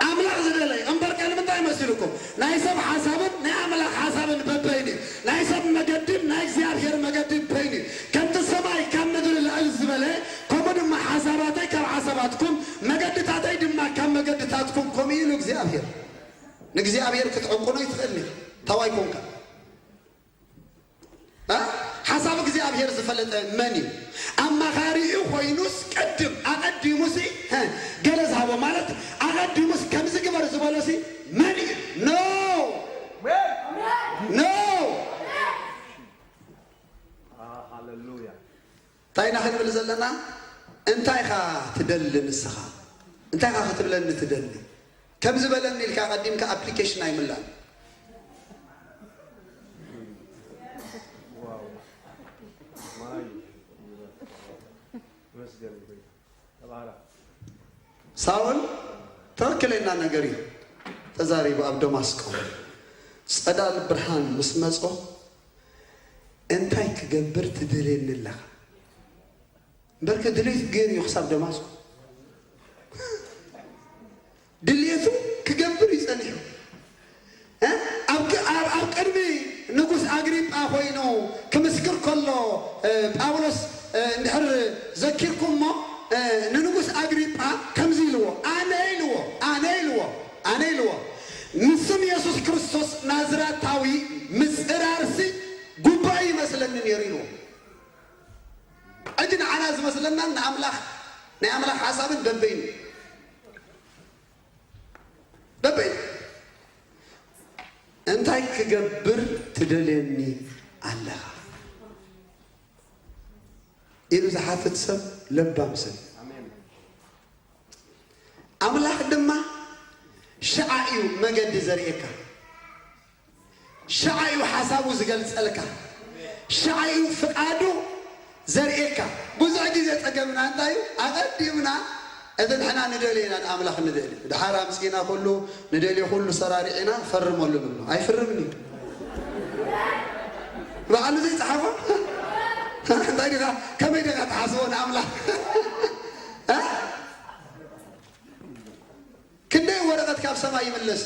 ኣምላኽ ዝደለዮ። እምበርከ ንምንታይ መሲልኩም? ናይ ሰብ ሓሳብን ናይ ኣምላኽ ሓሳብን በበይኑ እዩ። ናይ ሰብ መገድን ናይ እግዚኣብሔር መገዲ በይኑ እዩ። ከምቲ ሰማይ ካብ ምድሪ ልዕል ዝበለ፣ ከምኡ ድማ ሓሳባተይ ካብ ሓሳባትኩም፣ መገድታተይ ድማ ካብ መገድታትኩም፣ ከምኡ ኢሉ እግዚኣብሔር። ንእግዚኣብሔር ክትዕቁኖ ይትኽእል ኢኻ። ታዋይ ኮንካ። እ? ሓሳብ እግዚኣብሔር ዝፈለጠ መን እዩ? ኣማኻሪኡ ኮይኑስ ቅድም ኣቐዲሙሲ፣ እ፣ ገለ ዝሃቦ ማለት ኣቐዲሙስ ከምዚ ግበር ዝበሎሲ መን እዩ? ኖ። ኖ። ሃሌሉያ። እንታይ ኢና ክንብል ዘለና? እንታይ ኢኻ ትደሊ ንስኻ? እንታይ ኢኻ ክትብለኒ ትደሊ? ከምዚ በለኒ ኢልካ ቀዲምካ ኣፕሊኬሽን ኣይምላእን። ዋው። ማይ። መስገን ይሁን። ተባረክ። ሳውል ትኽክለኛ ነገር እዩ ተዛሪቡ ኣብ ደማስቆ። ጸዳል ብርሃን ምስ መጾ፣ "እንታይ ክገብር ትደልየኒ ኣለኻ?" እምበርከ ድሌቱ ገይሩ እዩ ክሳብ ደማስቆ። ድሌቱ ክገብር እዩ ጸኒሑ። እ? ኣብ ቅ-፣ ኣብ፣ ኣብ ቅድሚ ንጉስ ኣግሪጳ ኮይኑ ክምስክር ከሎ፣ እ፣ ጳውሎስ፣ እ፣ እንድሕር ዘኪርኩሞ፣ እ፣ ንንጉስ ኣግሪጳ ከምዚ ኢልዎ፣ "ኣነ" ኢልዎ፣ "ኣነ" ኢልዎ፣ "ኣነ" ኢልዎ፣ "ንስም የሱስ ክርስቶስ ናዝራታዊ ምጽራርሲ ጉባኤ ይመስለኒ ነይሩ" ኢልዎ። ሕጂ ንዓና ዝመስለናን ንኣምላኽ፣ ናይ ኣምላኽ ሓሳብን በበይኑ፣ በበይኑ። "እንታይ ክገብር ትደልየኒ ኣለኻ?" ኢሉ ዝሓትት ሰብ ለባም ሰብ። ኣምላኽ ድማ ሽዓ እዩ መገዲ ዘርእየካ። ሽዓ እዩ ሓሳቡ ዝገልጸልካ። ሽዓ እዩ ፍቓዱ ዘርእየካ። ብዙሕ ግዜ ጸገምና እንታይ እዩ? ኣቐዲምና እቲ ንሕና ንደልዮ ኢና ንኣምላኽ ንደልዮ። ድሓር ኣምጺእና ኩሉ ንደልዮ ኩሉ ሰራሪዕና ፈርመሉ ንብሎ። ኣይፍርምን እዩ። ባዕሉ ዘይጸሓፎ? እንታይ ዲኻ? ከመይ ዲኻ ትሓስቦ ንኣምላኽ? እ? ክንደይ ወረቐት ካብ ሰማይ ይምለስ?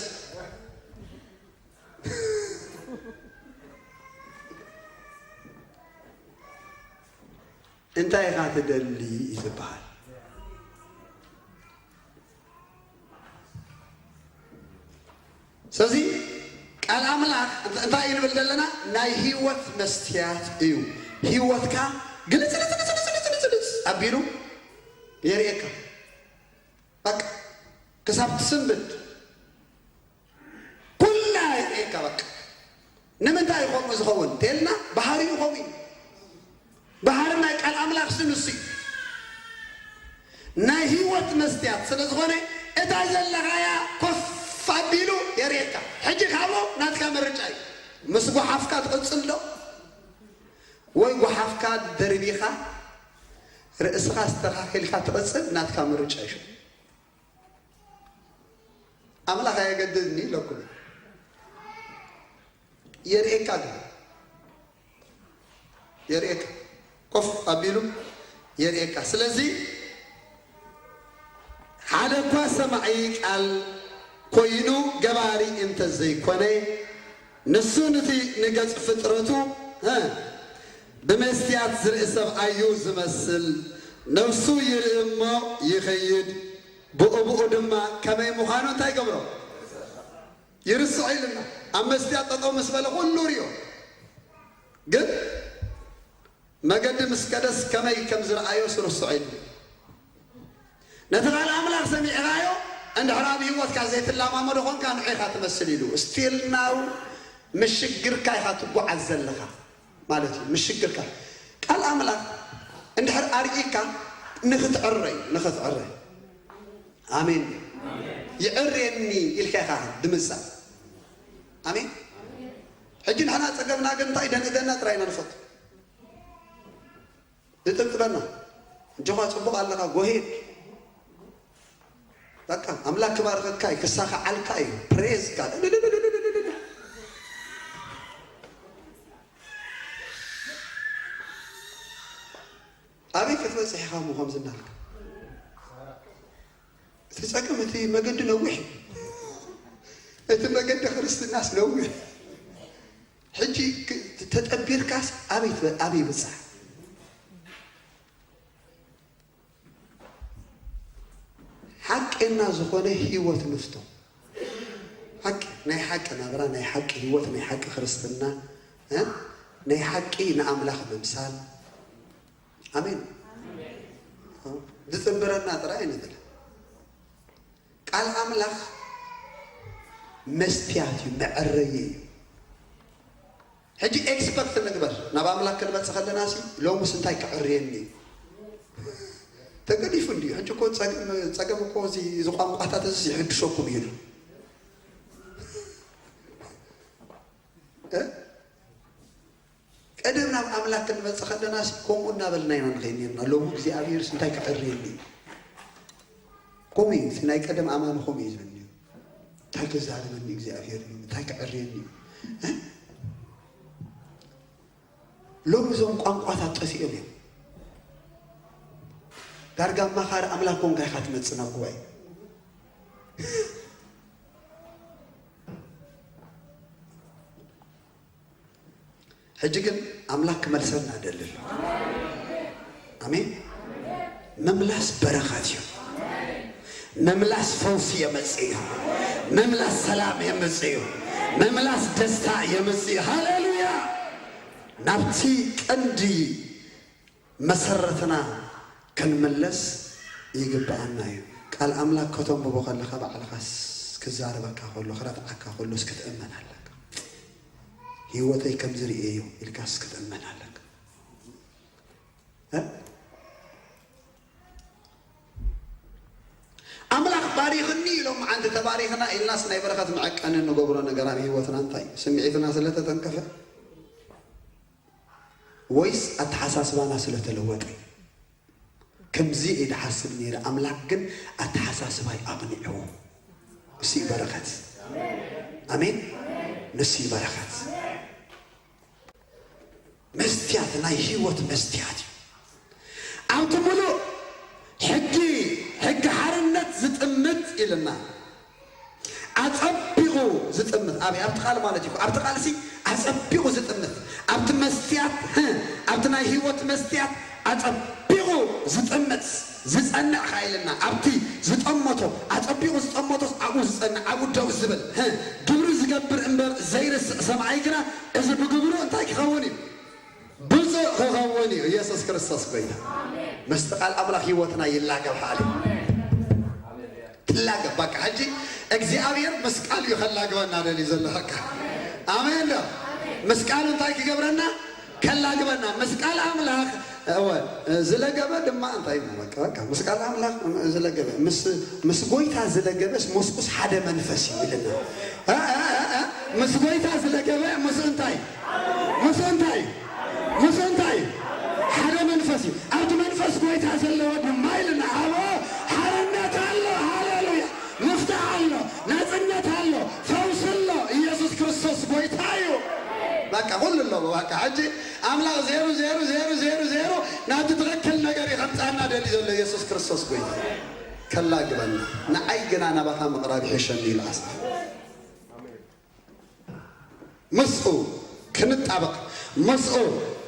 እንታይ ኢኻ ትደሊ እዩ ዝበሃል። ስለዚ ቃል ኣምላኽ እንት-፣ እንታይ እዩ ንብል ዘለና? ናይ ህይወት መስትያት እዩ። ህይወትካ ግልጽ፣ ግልጽ፣ ግልጽ፣ ግልጽ፣ ግልጽ ኣቢሉ የርእየካ። በቃ ክሳብ ትስንብድ ኩላ የርእየካ። በቃ ንምንታይ እዩ ከምኡ ዝኸውን? ተልና ባህሪኡ ከምኡ እዩ። ባህሪ ናይ ቃል ኣምላኽ ሲ ንሱ እዩ። ናይ ህይወት መስትያት ስለ ዝኾነ እታ ዘለኻያ ኮፍ ኣቢሉ የርእየካ። ሕጂ ካብኡ ናትካ ምርጫ እዩ። ምስ ጓሓፍካ ትቕጽል ዶ? ወይ ጓሓፍካ ደርቢኻ ርእስኻ ኣስተኻኺልካ ትቕጽል? ናትካ ምርጫ እዩ። ኣምላኽ ኣየገድድን ኢለኩም። የርእየካ ግን። የርእየካ። ኮፍ ኣቢሉ የርእየካ። ስለዚ ሓደ እኳ ሰማዒ ቃል ኮይኑ ገባሪ እንተ ዘይኮነ፣ ንሱ ንቲ ንገጽ ፍጥረቱ፣ እ፣ ብመስትያት ዝርኢ ሰብኣዩ ዝመስል፣ ነፍሱ ይርኢ እሞ ይኸይድ፣ ብኡ ብኡ ድማ ከመይ ምዃኑ እንታይ ይገብሮ? ይርስዖ ኢልና። ኣብ መስትያት ጠጠው ምስ በለ ኩሉ ርእዮ። ግን መገዲ ምስ ከደስ ከመይ ከም ዝረኣዮ ስርስዖ ኢሉ። ነቲ ቃል ኣምላኽ ሰሚዕኻዮ እንድሕር ኣብ ህይወትካ ዘይትለማመዶ ኾንካ ንዑኻ ትመስል ኢሉ። ስቲል ናው ምስ ሽግርካ ኢኻ ትጓዓዝ ዘለኻ ማለት እዩ። ምስ ሽግርካ። ቃል ኣምላኽ እንድሕር ኣርኢካ ንኽትዕረ እዩ፣ ንኽትዕረ። ኣሜን። ይዕርየኒ ኢልካ ኢኻ ድምጻእ። ኣሜን። ሕጂ ንሕና ጸገምና ግን እንታይ ደንእደና ጥራይ ኢና ንፈቱ። ዝጥብጥበና። ኣጆኻ ጽቡቕ ኣለኻ፣ ጎሄድ። በቃ ኣምላኽ ክባርከካ እዩ፣ ክሳኻዓልካ እዩ። ፕሬዝ ጋድ። ኣበይ ክትበጽሕ ኢኻ እሞ ከምዚ እናልካ? እቲ ጸገም እቲ መገዲ ነዊሕ እዩ። እቲ መገዲ ክርስትናስ ነዊሕ። ሕጂ ክ-፣ ተጠቢርካስ ኣበይ ትበ-፣ ኣበይ ይብጻሕ? ሓቀና ዝኾነ ህይወት ንፍቶ። ሓቂ፣ ናይ ሓቂ ናብራ፣ ናይ ሓቂ ህይወት፣ ናይ ሓቂ ክርስትና፣ እ? ናይ ሓቂ ንኣምላኽ ምምሳል። ኣሜን። ዝጽንብረና ጥራይ ንብል። ቃል ኣምላኽ መስትያት እዩ፣ መዐረዪ እዩ። ሕጂ ኤክስፐክት ንግበር። ናብ ኣምላኽ ክንመጽእ ከለና ሲ፣ ሎምስ እንታይ ክዕርየኒ እዩ? ተገዲፉ እንድዩ። ሕጂ እኮ ጸገም፣ ጸገም እኮ እዚ፣ እዚ ቋንቋታት እዚ ይሕድሸኩም እዩ። እ? ቀደም ናብ ኣምላኽ ክንመጽእ ከለና ሲ፣ ከምኡ እናበልና ኢና ንኸይድ ነርና። ሎሚ እግዚኣብሔርስ እንታይ ክዕርየኒ እዩ? ከምኡ እዩ፣ እቲ ናይ ቀደም ኣማኒ ከምኡ እዩ ዝብል እዩ። እንታይ ክዛረበኒ እግዚኣብሔር እዩ? እንታይ ክዕርየኒ እዩ? እ? ሎሚ እዞም ቋንቋታት ጠፊኦም እዮም። ዳርጋ ኣማኻሪ ኣምላኽ ኮንካ ኢኻ ትመጽእ ናብ ጉባኤ። ሕጂ ግን ኣምላኽ ክመልሰና ደሊ ኣሎ። ኣሜን። ምምላስ በረኸት እዩ። ምምላስ ፈውሲ የመጽእ እዩ። ምምላስ ሰላም የመጽእ እዩ። ምምላስ ደስታ የመጽእ እዩ። ሃሌሉያ! ናብቲ ቀንዲ መሰረትና ክንምለስ ይግብኣና እዩ። ቃል ኣምላኽ ከተንብቦ ከለኻ ባዕልኻስ ክዛረበካ ከሎ፣ ክረትዓካ ከሎስ ክትእመን ኣለካ። ህይወተይ ከም ዝርእየዮ ኢልካስ ክትእመን ኣለካ። እ? ኣምላኽ ባሪኽኒ ኢሎም መዓንቲ ተባሪኽና ኢልናስ ናይ በረኸት መዐቀኒ እንገብሮ ነገር ኣብ ህይወትና እንታይ? ስምዒትና ስለ ተተንከፈ ወይስ ኣተሓሳስባና ስለ ተለወጠ? ከምዚ እየ ዝሓስብ ነይረ፣ ኣምላኽ ግን ኣተሓሳስባይ ኣቕኒዕዎ። እሱ እዩ በረኸት። ኣሜን። ንሱ እዩ በረኸት። መስትያት፣ ናይ ህይወት መስትያት እዩ። ኣብቲ ምሉእ ሕጊ፣ ሕጊ ሓርነት ዝጥምት ኢልና። ኣጸቢቑ ዝጥምት፣ ኣበይ? ኣብቲ ቃል ማለት እዩ። ኣብቲ ቃልሲ ኣጸቢቑ ዝጥምት፣ ኣብቲ መስትያት፣ ህ፣ ኣብቲ ናይ ህይወት መስትያት ኣጸቢቑ ዝጥምት፣ ዝጸንዕ ኸኣ ኢልና። ኣብቲ ዝጠመቶ፣ ኣጸቢቑ ዝጠመቶስ ኣብኡ ዝጸንዕ፣ ኣብኡ ደው ዝብል፣ ህ፣ ግብሪ ዝገብር እምበር ዘይርስዕ ሰብኣይ ግና፣ እዚ ብግብሩ እንታይ ክኸውን እዩ? ብፁዕ ክኸውን እዩ። ኢየሱስ ክርስቶስ ጎይታ። ምስቲ ቃል ኣምላኽ ህይወትና ይላገብ። ሓሊ ትላገብ። በቃ ሕጂ እግዚኣብሔር ምስ ቃል እዩ ከላግበና ደልዩ ዘሎ። በቃ ኣሜን ዶ? ምስ ቃሉ እንታይ ክገብረና? ከላግበና። ምስ ቃል ኣምላኽ፣ እወ፣ ዝለገበ ድማ እንታይ እዩ? በቃ፣ በቃ፣ ምስ ቃል ኣምላኽ ዝለገበ፣ ምስ፣ ምስ ጎይታ ዝለገበስ ምስኡስ ሓደ መንፈስ እዩ ኢልና። እ፣ እ፣ እ፣ እ፣ ምስ ጎይታ ዝለገበ ምስኡ እንታይ? ምስኡ እንታይ? ምስኡ እንታይ? ሓደ መንፈስ እዩ። ኣብቲ መንፈስ ጎይታ ዘለዎ ድማ ኢልና፣ ኣብኡ ሓርነት ኣሎ። ሃሌሉያ! ምፍታሕ ኣሎ፣ ናጽነት ኣሎ፣ ፈውሲ ኣሎ። ኢየሱስ ክርስቶስ ጎይታ እዩ። በቃ፣ ኩሉ ኣለዎ። በቃ፣ ሕጂ ኣምላኽ ዜሩ፣ ዜሩ፣ ዜሩ፣ ዜሩ፣ ዜሩ ናብቲ ትኽክል ነገር እዩ ከምጻና ደልዩ ዘሎ። ኢየሱስ ክርስቶስ ጎይታ እዩ። ከላግበና፣ ንዓይ ግና ናባኻ ምቕራብ ይሕሸኒ ኢሉ ኣስሓ። ምስኡ ክንጣበቕ፣ ምስኡ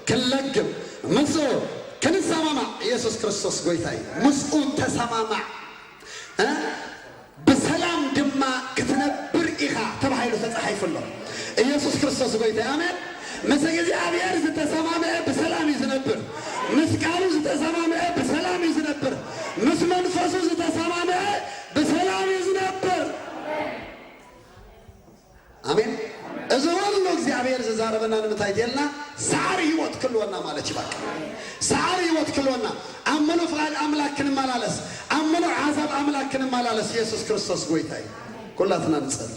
ክንለግብ፣ ምስኡ ክንሰማማዕ። ኢየሱስ ክርስቶስ ጎይታ እዩ። ምስኡ ተሰማማዕ፣ እ? ብሰላም ድማ ክትነብር ኢኻ ተባሂሉ ተጻሒፉ ኣሎ። ኢየሱስ ክርስቶስ ጎይታ እዩ። ኣሜን። ምስ እግዚኣብሔር ዝተሰማምዐ ብሰላም እዩ ዝነብር። ምስ ቃሉ ዝተሰማምዐ ብሰላም እዩ ዝነብር። ምስ መንፈሱ ዝተሰማምዐ ብሰላም እዩ ዝነብር። ኣሜን። እዚ ሁሉ እግዚኣብሔር ዝዛረበና ንምንታይ ተልና? ሳዕሪ ህይወት ክልወና ማለት እዩ። በቃ ሳዕሪ ህይወት ክልወና፣ ኣብ ምሉእ ፍቓድ ኣምላክ ክንመላለስ፣ ኣብ ምሉእ ሓሳብ ኣምላክ ክንመላለስ። ኢየሱስ ክርስቶስ ጎይታ እዩ። ኩላትና ንጸሊ።